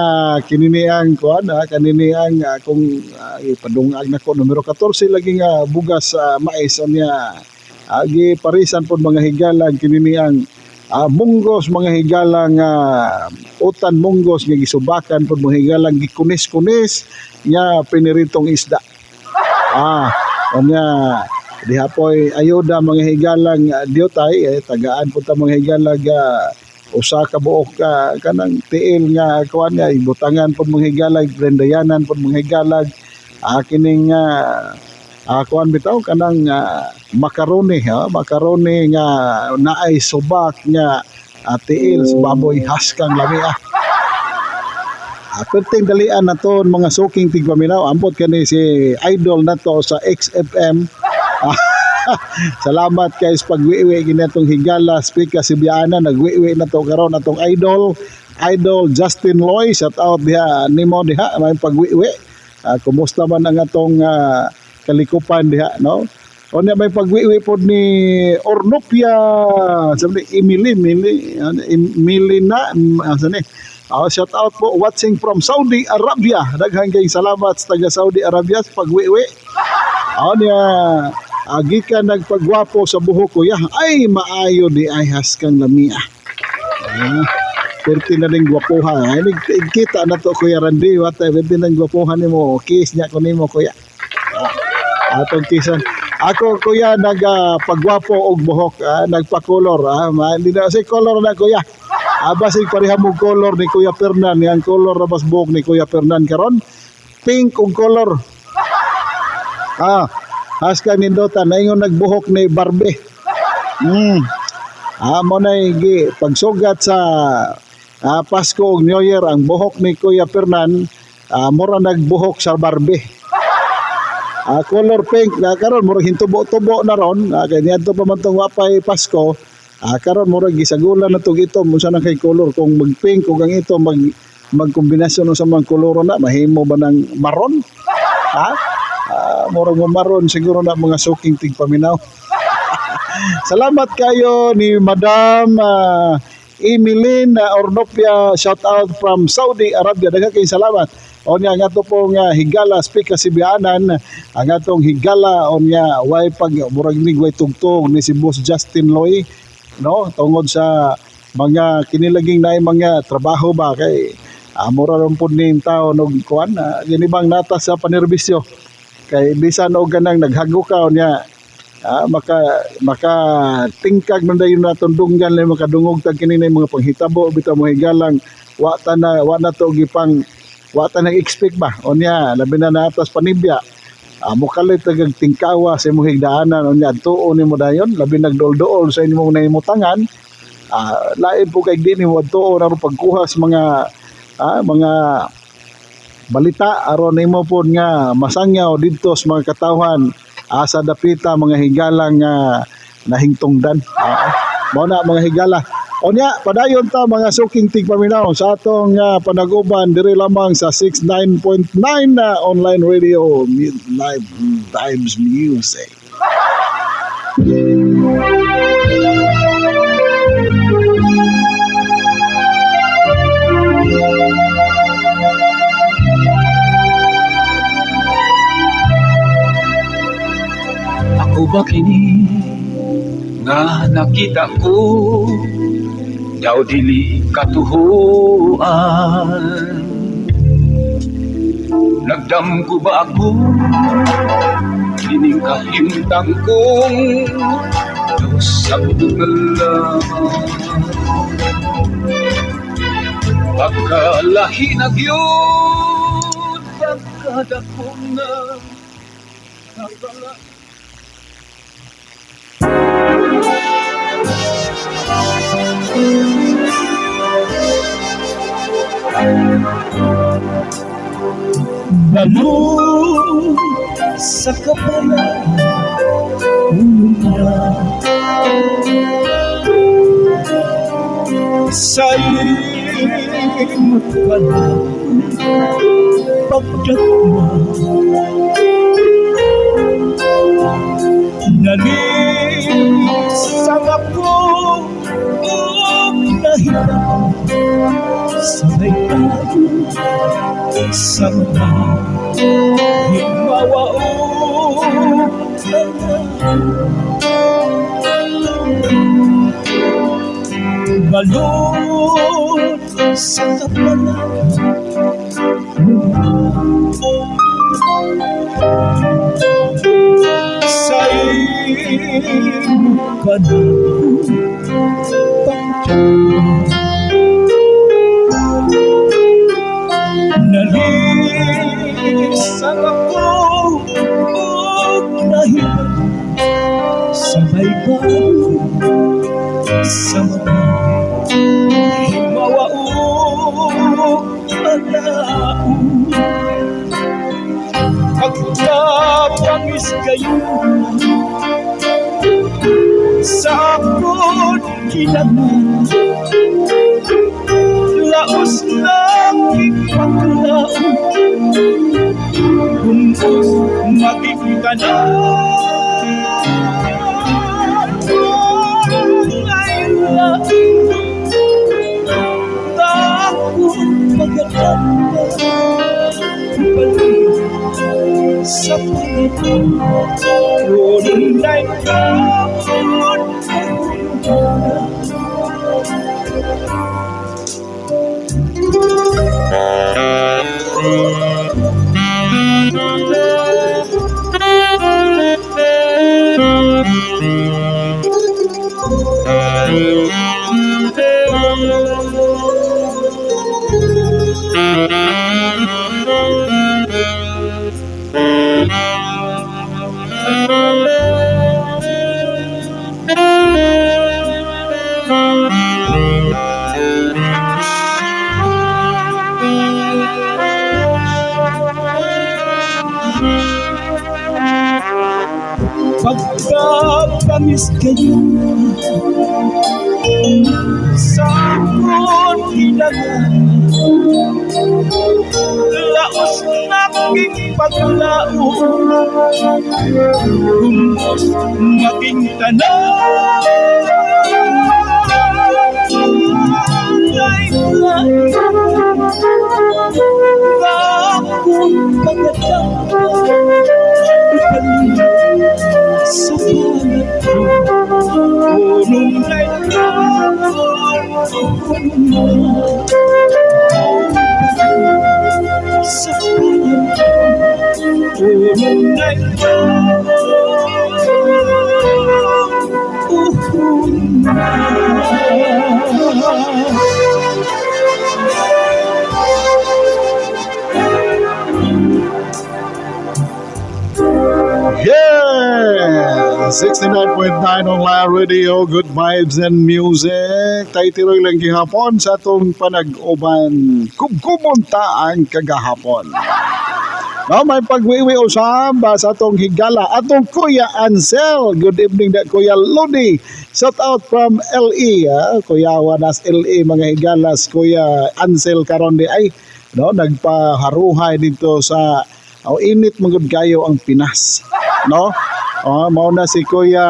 kinini ang kuan, kanini ang akong ipadungag nako, numero 14 lagi nga bugas sa mais. Niya agi parisan pod, mga higala, kinini ang munggos, mga higala, nga utan munggos nga gisubakan pod, mga higala, gikunis-kunis nga piniritong isda. Unya diha poy ayuda, mga higalang, diutay eh, tagaan po ta, mga higala, usa ka buok ka kanang tiil nga kuan nga ibutangan pod, mga higala, rendayanan pod, mga higala, kining kuan bitaw kanang macaroni, ha, macaroni nga naay subak nga tiil sa baboy, haskang lami ah. Perting dalian na to, mga suking tigpaminaw. Ambot kani si idol na to sa XFM. Salamat kay sa pagwiwi kinatong higala speaker si Biana, nagwiwi na to karon atong idol, Idol Justin Loy, shout out diha nimo diha, may pagwiwi. Kumusta man ang atong kalikupan diha, no? Unya may pagwiwi pod ni Ornopia, sabi ni Emily, Emily, ano, Emily na, asa ni? Shout out po, watching from Saudi Arabia. Daghang kay salamat sa taga Saudi Arabia sa pagwiwi. Niya gikan nagpagwapo sa buhok ko ya. Ay, maayo di ay, haskang lamia. Perti na ning gwapuha. Ay, kita na to, Kuya Randy. What, perti nang gwapuha nimo. Kiss niya ko nimo, Kuya. Atong kisan. Ako, kuya, nagpagwapo og buhok, nagpakolor. Hindi na si color na, kuya. Basig pareha mo color ni Kuya Fernan, yang color na bas buhok ni Kuya Fernan karon. Pink og color. Haska nindota naingon nagbuhok ni Barbie. Mo na gi pagsugat sa Pasko ug New Year, ang buhok ni Kuya Fernan mura nagbuhok sa Barbie. Color pink na karon, murag hintubo-tubo na ron, kay niadto pa man tong wapay Pasko. Karon murag gisagulan na tog itom, unsa na kay color kung mag-pink ug ang ito magkombinasyon sa mga kolor na mahimo ba ng maron? Ha? Murag mo maron siguro na, mga suking tigpaminaw. Salamat kayo ni Madam Emilin Ornopia, shout out from Saudi Arabia. Daghang kay salamat. Onya, ang ato pong higala speaker si Bianan, ang atong higala, onya way pag murag nig way tugtog ni si Boss Justin Loy, no, tungod sa mga kinilaging na mga trabaho ba, kay mura ron pud ni tao og kuan, gini bang nata sa panerbisyo, kay bisan og ganang naghago ka, unya maka maka tingkag man dayon natong dunggan lang, makadungog tag kini na mga panghitabo bitaw mo higalang wa ta na, wa na to gipang, wa ta nag expect ba. Unya labi na natas panibya, mokalit tag tingkawa sa imong higdaanan, unya adtuon nimo dayon, labi nagdool-dool sa imong nahimutangan, lain po kay di nimo adtuon aron pagkuha sa mga mga balita aron nimo pod nga masangyaw didto sa mga katawhan asa dapita, mga higalang nahingtungdan. Mao na, mga higala. Unya, padayon ta, mga suking tigpaminaw, sa atong panaguban diri lamang sa 69.9 na online radio, live vibes music. Ako ba kini nga nakita ko, daw dili katuhuan? Nagdamgo ba ako kining kahimtang kong daw sabot na lamang? Pagkalahi na gyud, pagkadako na nakala. Balon sa kapala una, sa imo pala pagdakma, nalisang ako ug nahirap sabay tayo sa mga himawa o balot sa kapalan, sa imo ka na pagdakma, nalisang ako ug nahirap sabay tayo sa mga himawa ug alaon. Pagkapangis kayo sa akon kinangan, laos ng ipaklaon, kumpos maging tanan ay lain takong pagkatanda balik sa Panginoon ay kapon. Pagkapangis kayo sa akon kinagan, laos naking paglaon, kumpos maging tanan. Lain-lain nga akong pagadama sa palad ko. Unong lain-lain, unong sa palad ko. Unong lain-lain, uhon na. Yeah! 69.9 Online Radio, good vibes and music. Tay tiroy lang gihapon sa atong panag-uban. Kubkubon ta ang kagahapon. No, may pagwiwi usab sa atong higala. Atong Kuya Ansel. Good evening da, Kuya Lodi. Shout out from LE. Ah. Kuya Wanas LE, mga higalas. Kuya Ansel karon di ay no, nagpaharuhay dito sa, oh, init magud kayo ang Pinas. No? Oh, mao na si Kuya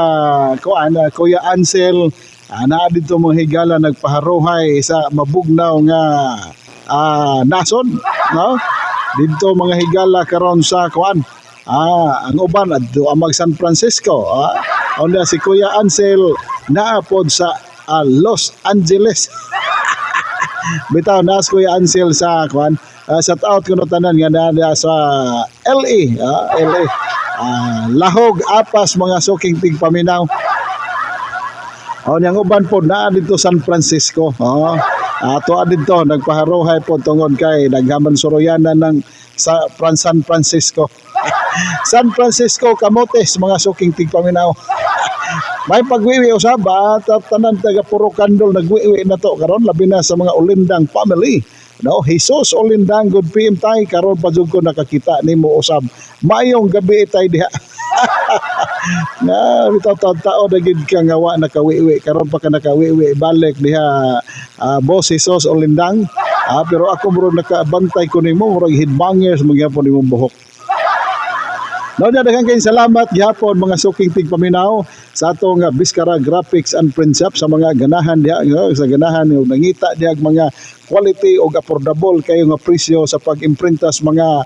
kuan, Kuya Ansel, naa dito, mga higala, nagpaharuhay sa mabugnaw nga nasod, no? Dito, mga higala, karon sa kuan. Ang uban adto ang mag San Francisco. Onda si Kuya Ansel naa pod sa Los Angeles. Bitaw nas Kuya Ansel sa kuan. Shout out kuno tanan nga naa sa LA, LA. Lahog apas, mga suking tigpaminaw. O niyang uban po naa dito San Francisco. Oh. Ato dito nagpaharuhay po tungod kay naghaman suroyanan ng sa San Francisco. San Francisco Camotes, mga suking tigpaminaw. May pagwiwi usab at tanan taga Puro Kandol nagwiwi na to karon, labi na sa mga Olindang family. No, Jesus Olindang, good PM tay, karon pa jud ko nakakita nimo usab. Maayong gabi tay diha. Na bitaw tao tao na gid ka nga wa nakawiwi, karon pa ka nakawiwi balik diha, Boss Jesus Olindang. Pero ako murag nakabantay ko nimo, murag headbangers magyapon nimong buhok. No, nya daghang kayong salamat gihapon, mga suking tigpaminaw, sa atong Biskara Graphics and Print Shop, sa mga ganahan diha, no, sa ganahan ug nangita diha og mga quality og affordable kayo nga presyo sa pag-imprintas mga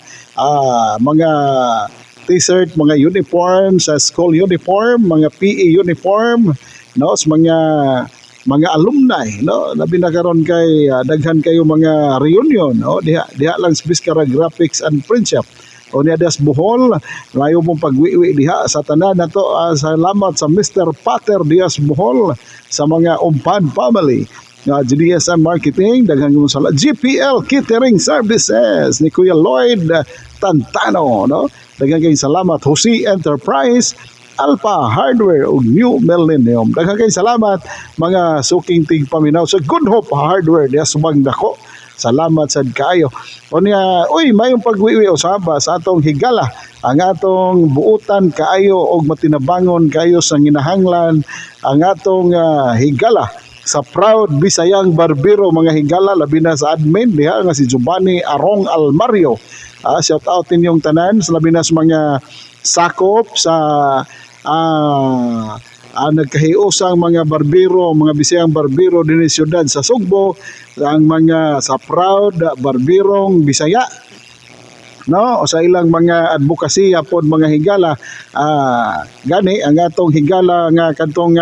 t-shirt, mga uniform sa school uniform, mga PE uniform, no, sa mga alumni, no, labi na karon kay daghan kayo mga reunion, no, diha diha lang sa Biskara Graphics and Print Shop. O niya das Bohol, layo mong pagwiwi diha sa tanan nato. Salamat sa Mr. Pater Diaz Bohol, sa mga Umpan family. GDSM Marketing, daghang mong sala GPL Catering Services ni Kuya Lloyd Tantano, no? Daghang kayong salamat, Jose Enterprise, Alpha Hardware ug New Millennium. Daghang kayong salamat, mga suking tigpaminaw, sa Good Hope Hardware diha Subang Dako. Salamat sad kaayo. Unya, uy, mayong pagwiwi usaba sa atong higala, ang atong buutan kaayo og matinabangon kaayo sa nginahanglan, ang atong higala sa Proud Bisayang Barbero, mga higala, labi na sa admin diha nga si Giovanni Arong Almario. Shout out ninyong tanan sa labi na sa mga sakop sa nagkahiusang mga barbero, mga Bisayang barbero dinhi siyudad sa Sugbo, ang mga sa Proud Barbirong Bisaya, no, o sa ilang mga advokasya pod, mga higala. Gani ang atong higala nga kadtong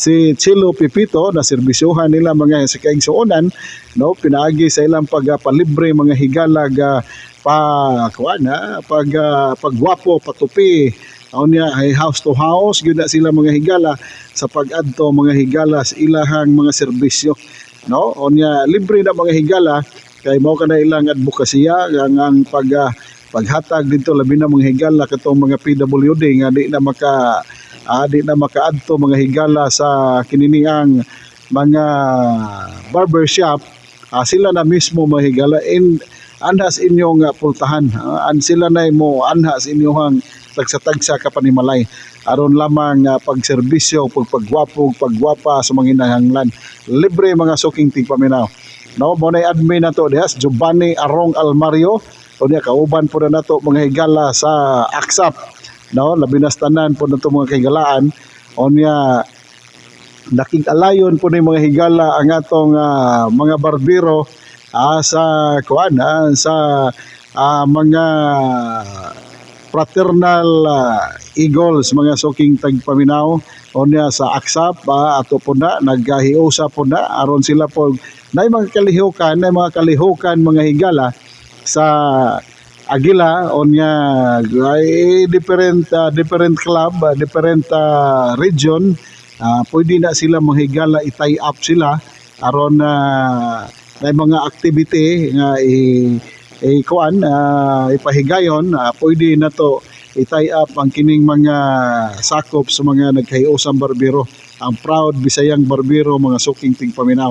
si Chilo Pipito na serbisyuhan nila mga sa kaigsuonan, no, pinaagi sa ilang pagpalibre, mga higala, ga pa kuan ha, pagwapo, patupi. Unya ay house to house gyud na sila, mga higala, sa pag-adto, mga higala, sa ilahang mga serbisyo, no. Unya libre na, mga higala, kay mao kana ilang advokasya ang paghatag dito, labi na, mga higala, katong mga PWD nga di na makaadto, mga higala, sa kininiang mga barbershop. Sila na mismo, mga higala, in anhas inyong pultahan. An sila na mo anhas inyong tagsa-tagsa ka panimalay aron lamang pagserbisyo, pagpagwapo, pagwapa sa mga hinahanglan, libre, mga suking tigpaminaw, no. Mo na admin nato diha si Giovanni Arong Almario. Unya kauban po na nato, mga higala, sa AKSAP, no, labi na sa tanan po nato mga kahigalaan. Unya Nakig-alayon po ni, mga higala, ang atong mga barbero sa kuan sa mga Fraternal Eagles, mga suking tagpaminaw. Unya sa AKSAP, ato po na naghiusa po na aron sila po nay mga kalihukan, mga higala, sa Agila. Unya ay different club, different region, pwede na sila, mga higala, i-tie up sila aron na may mga activity nga i i kuan ipahigayon, pwede na to i-tie up ang kining mga sakop sa mga nagkahiusang barbero, ang Proud Bisayang Barbero, mga suking tingpaminaw.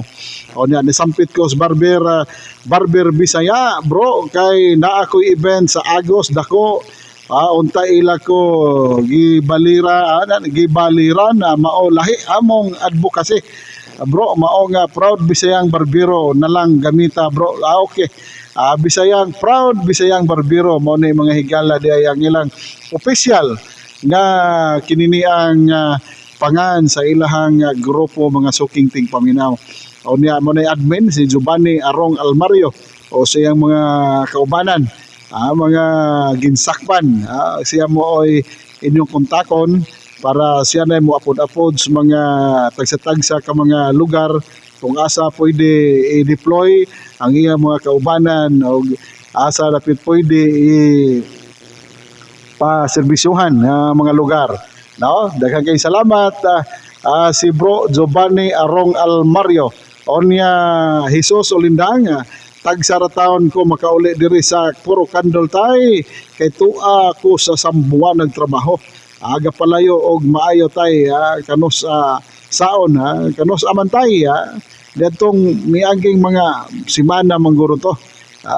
O niya, nisampit ko sa barber Bisaya, "Bro, kay naa ko'y event sa Agos dako, unta ila ko gibalira, gibalira na mao lahi among advocacy. Bro, mao nga Proud Bisayang Barbero na lang gamita, bro." Ah, okay. Bisayang Proud Bisayang Barbero mao ni, mga higala, di ay ang ilang official nga kinini ang pangan sa ilahang grupo, mga suking tingpaminaw. O niya mo na admin si Giovanni Arong Almario o sa iyang mga kaubanan, mga ginsakpan, siya mo oy inyong kontakon para siya na mo apod-apod sa mga tagsa-tagsa ka mga lugar kung asa pwede i-deploy ang iyang mga kaubanan o asa dapit pwede i pa serbisyuhan nga mga lugar. No? Daghang kay salamat, si Bro Giovanni Arong Almario. Onya Jesus Olindang, tagsa ra taon ko makauli diri sa Puro Kandol, tay, kay tua ko sa Sambuan nagtrabaho. Aga palayo og maayo, tay, kanos saon ha, kanos amantay ha. Datong miaging mga simana mangguro to.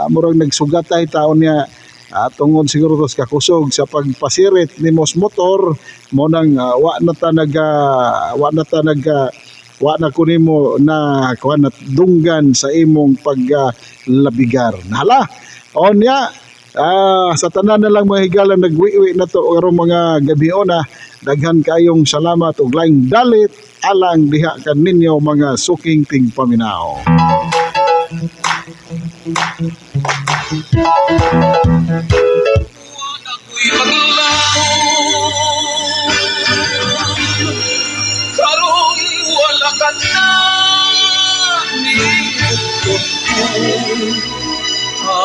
Murag nagsugat tay taon niya, tungod siguro to sa kakusog sa pagpasirit ni mos motor mo nang wa na ta nag wa na ko nimo na kuan na dunggan sa imong paglabigar. Hala, onya sa tanan na lang, mga higala, nagwiwi na to karong mga gabi na, daghan kayong salamat ug laing dalit alang diha kaninyo, mga suking tingpaminaw. Ako'y maglaom. Karon wala ka na ni ko.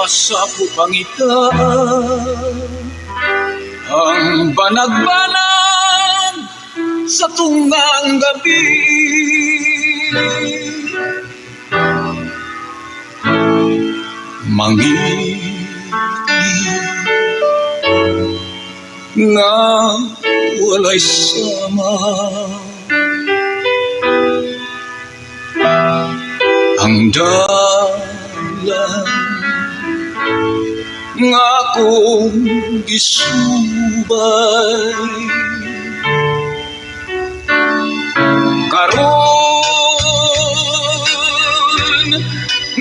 Asa ko pangitaan ang banag-banag sa tungang gabi? Mangiti nga walay sama ang dalan nga akong gisubay. Karon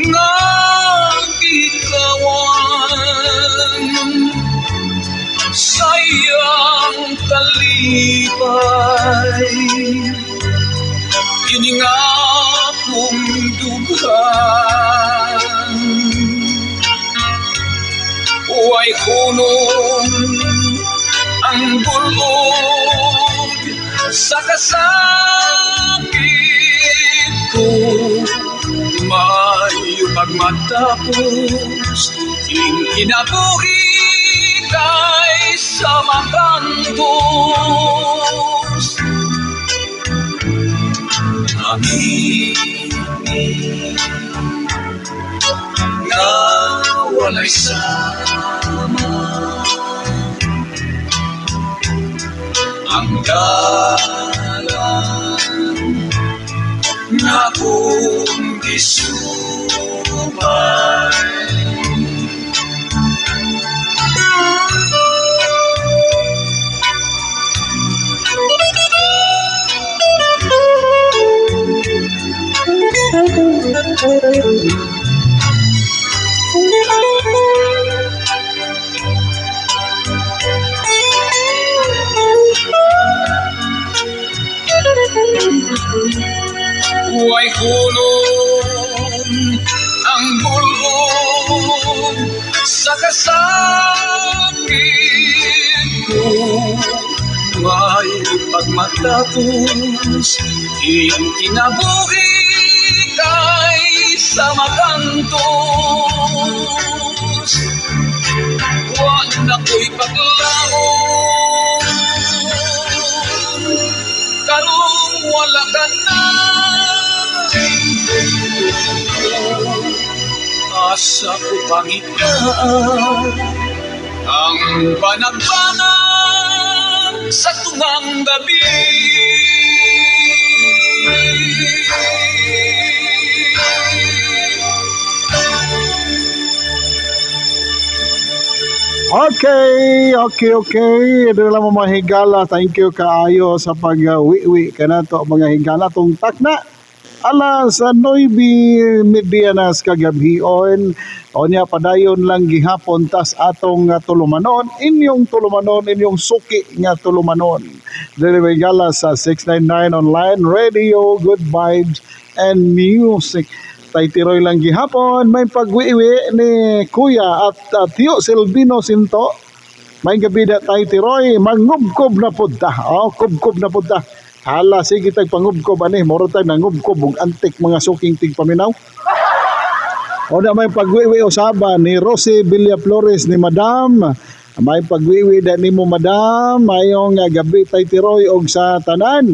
nga gikawan sa iyang kalipay, kini nga akong dughan way hunong ang bulog sa kasakit ko. Mayo pagmatapos ing kinabuhi kay sa makantos. Ngiti nga walay sama ang dalan nga akong gisubay. Sa kasakit ko may pagmatapos, iyang kinabuhi kay sa makantos. Wa na ko'y paglaon karong wala ka na. Asa ko pangitaan ang panagbanag sa tungang gabi? Okay. Ito lang mga higala. Thank you kaayo sa pag-wiwi ka na to mga higala. Tong takna alas 9:30 na sa kagabhion. O niya, padayon lang gihapon tas atong tulumanon. Inyong tulumanon, inyong suki nga tulumanon. Dili mga higala sa 699 Online Radio, good vibes and music. Tay Tiroy lang gihapon, may pagwiwi ni Kuya at Tio Silvino Sinto. May gabi na, Tay Tiroy, mangubkob na pud ta. Oh, kubkob na pud ta. Hala, sige tag pangubkob ani, moro tag nangubkob og antik mga suking tigpaminaw. O na may pagwiwi usaba ni Rosie Villaflores ni Madam. May pagwiwi da nimo, Madam. Mayong gabi, Tay Tiroy, og sa tanan.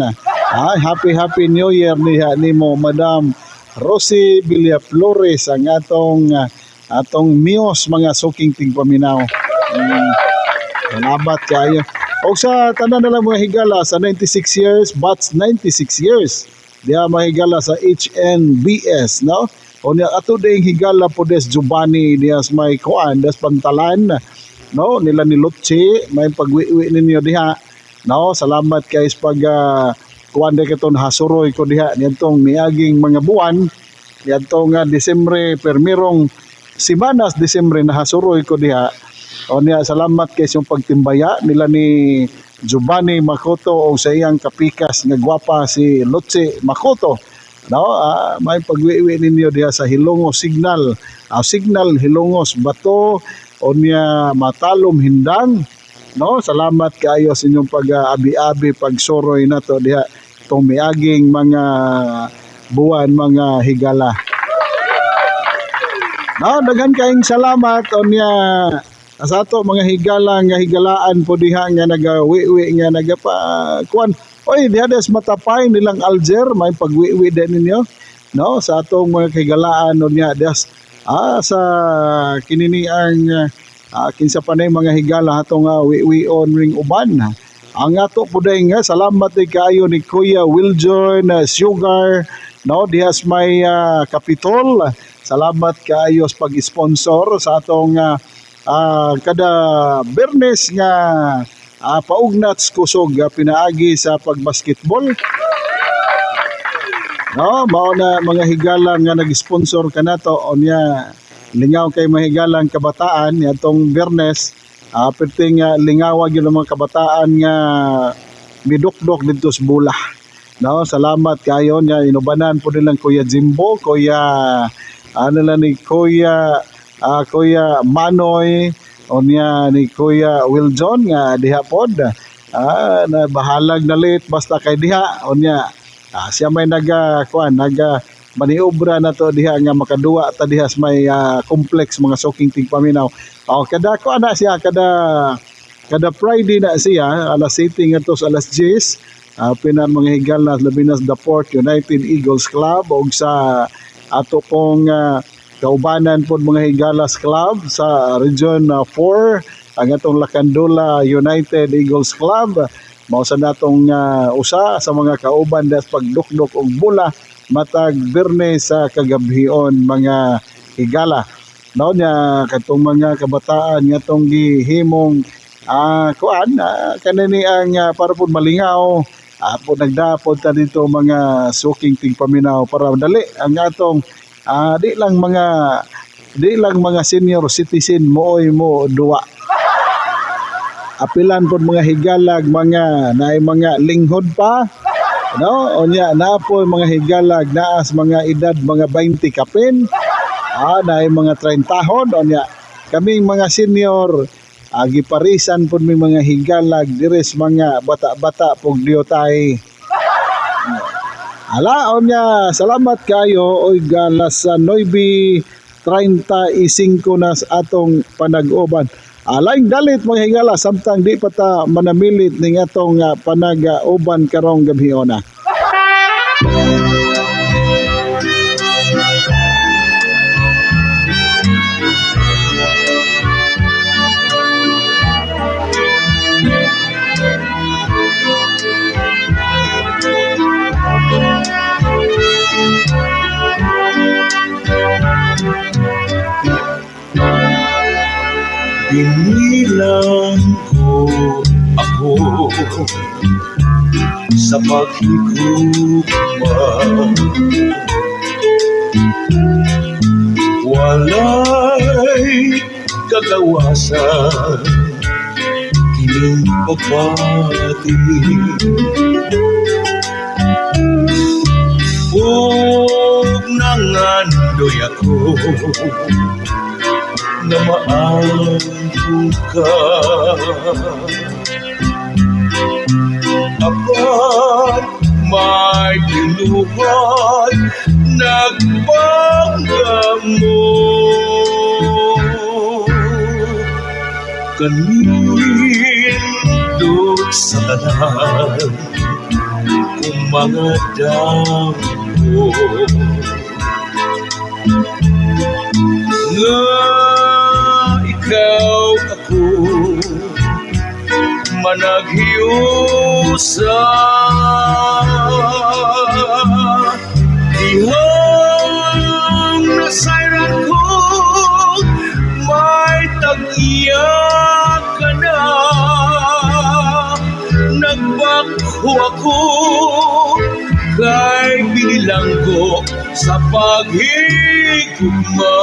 Ay, happy happy New Year niya nimo, Madam Rosie Villaflores, ang atong miyos mga suking tigpaminaw. Salamat kayo. O sa tanan na lang mga higala sa 96 years, batch 96 years. Diha mahigala sa HNBS, no? O niya ato ding higala po des Giovanni diha sa may kuan, des Pantalan, no? Nila ni Lutsi, may pagwiwi ninyo diha. No, salamat kay sa pag kuan de katon hasuroy ko diha niadtong miaging mga buwan, niadtong Disyembre, permirong simanas Disyembre nahasuroy ko diha. O niya, salamat kay sa pagtimbaya nila ni Giovanni Makoto o sa iyang kapikas nga gwapa si Lotse Makoto. No, may pagwiwi ninyo diha sa Hilongos Signal. Signal Hilongos Bato o niya Matalom Hindang. No, salamat kaayo sa inyong pag-abi-abi pagsoroy nato diha tong miaging mga buwan, mga higala. No, daghan kaayong salamat unya sa ato mga higala nga higalaan po diha nga nagawiwi nga nagapa kuan. Oy, diha des matapay nilang Alger, may pagwiwi din ninyo. No, sa atong mga kahigalaan unya des sa kinini ang kinsa pa na mga higala atong wiwion ring uban. Ang ato po nga salamat din kaayo ni Kuya Wiljoy na Sugar, no, dihas may Capitol. Salamat kaayo sa pag-sponsor sa atong kada Bernes nga paugnats kusog pinaagi sa pagbasketball. No, mao na mga higala nga nag-sponsor kanato unya lingaw kay mahigalang kabataan atong Bernes. Perting lingawa gyud ang mga kabataan nga midukdok didto sa bula. No, salamat kayo nya inubanan po nilang Kuya Jimbo, Kuya ano lang ni Kuya Kuya Manoy unya ni Kuya Wiljon nga diha pod. Na bahalag na late basta kay diha unya siya may naga kuan naga maniobra na to diha nga makaduwa ta diha sa may complex mga suking tigpaminaw. Oh, kada kuan na siya kada kada Friday na siya alas 7 ngadto sa alas 10. Pina mga higala labi na sa The Port United Eagles Club og sa ato pong kaubanan pod mga higalas club sa Region 4, ang atong Lakandula United Eagles Club, mao sa natong usa sa mga kauban das pagdukdok og bola matag Biyernes sa kagabhion, mga higala, no? Nya katong mga kabataan nga tong gihimong kuan kanini ang para pud malingaw po nagdapod ta dito mga suking tigpaminaw para dali ang atong di lang mga senior citizen mooy mo duwa, apilan pod mga higalag mga naay mga linghod pa, no? Unya naa po mga higalag naas mga edad mga 20 kapin, naay mga 30 unya. Kaming mga senior, giparisan pud mi, mga higalag, diri sa mga bata-bata pug diutay. Ala, unya, salamat kayo oy alas 9:35 na sa atong panag-uban. Alaing dalit, mga higala, samtang di pa ta manamilit ning atong panag-uban karong gabhiona. Binilang ko ako sa paghigugma. Walay kagawasan kining pagbati. Ug nangandoy ako na maangkon ka. Apan may binuhat nagpangamo kanindot sa tanan kung mga damo nga ikaw ako managhiusa dihang nasayran ko may tag-iya ka na. Nagbakho ako kay binilang ko sa paghigugma.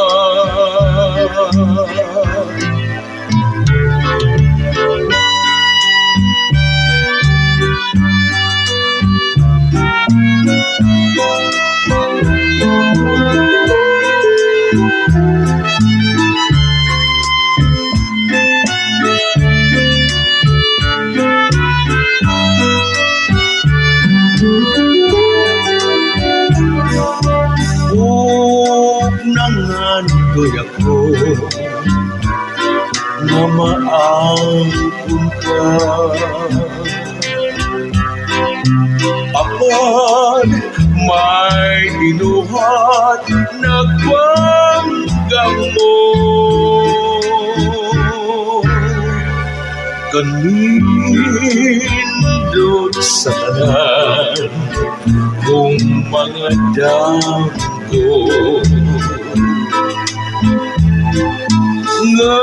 Ug nangandoy ako nga maangkon ka. Apan may binuhat nagpanggamo kanindot sa tanan kung mga dako nga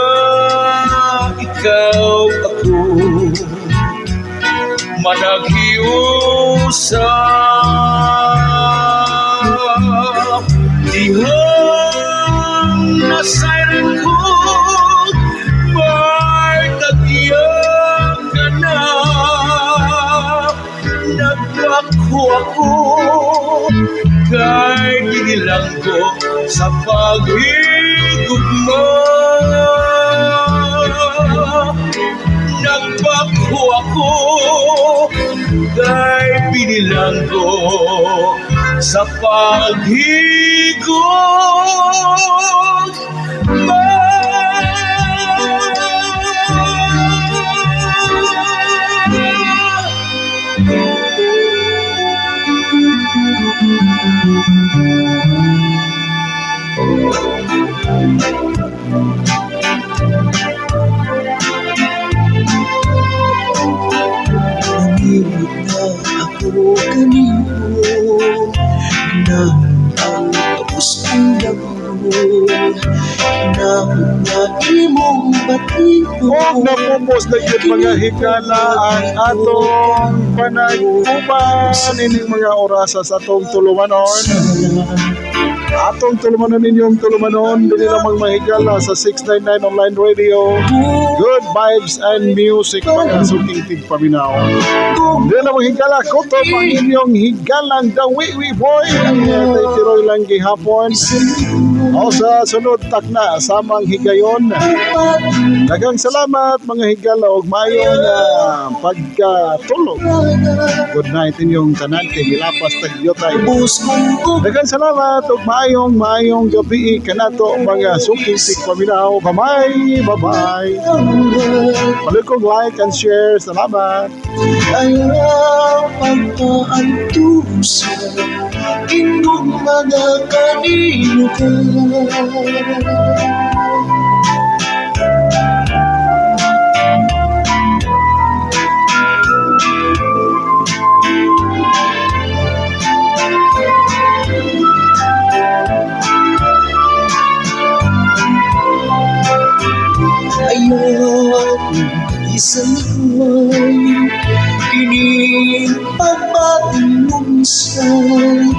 ikaw ako managhiusa dihang nasayran ko may tag-iya ka na. Nagbakho ako kay binilang ko sa paghigugma. Nagbakho ako kay binilang ko sa paghigugma. Nangimot na ako kanimo na ang kapos kong dagol na na imong bation. Og napupos na gyud, mga higala, ang atong panag-uban ining mga orasa sa atong tulumanon. Sana Atong tulumanon, ninyong tulumanon dinhi lamang, mga higala, sa 699 Online Radio. Good vibes and music, mga suking tigpaminaw. Dinhi lamang, higala, kutob ang inyong higalang The Wiwi Boy. Ang tiroy lang gihapon. O sa sunod takna samang higayon. Daghang salamat, mga higala, og maayong pagkatulog. Good night inyong tanan kay milapas tag yutay. Daghang salamat ug maayong maayong gabi kanato, mga suking tigpaminaw. Bye-bye. Bye-bye. Palihog like and share. Salamat. Ayaw pagkaantusan, Indong mga kanino ka. Ayaw isaliwan, Kining pagbatinunsan.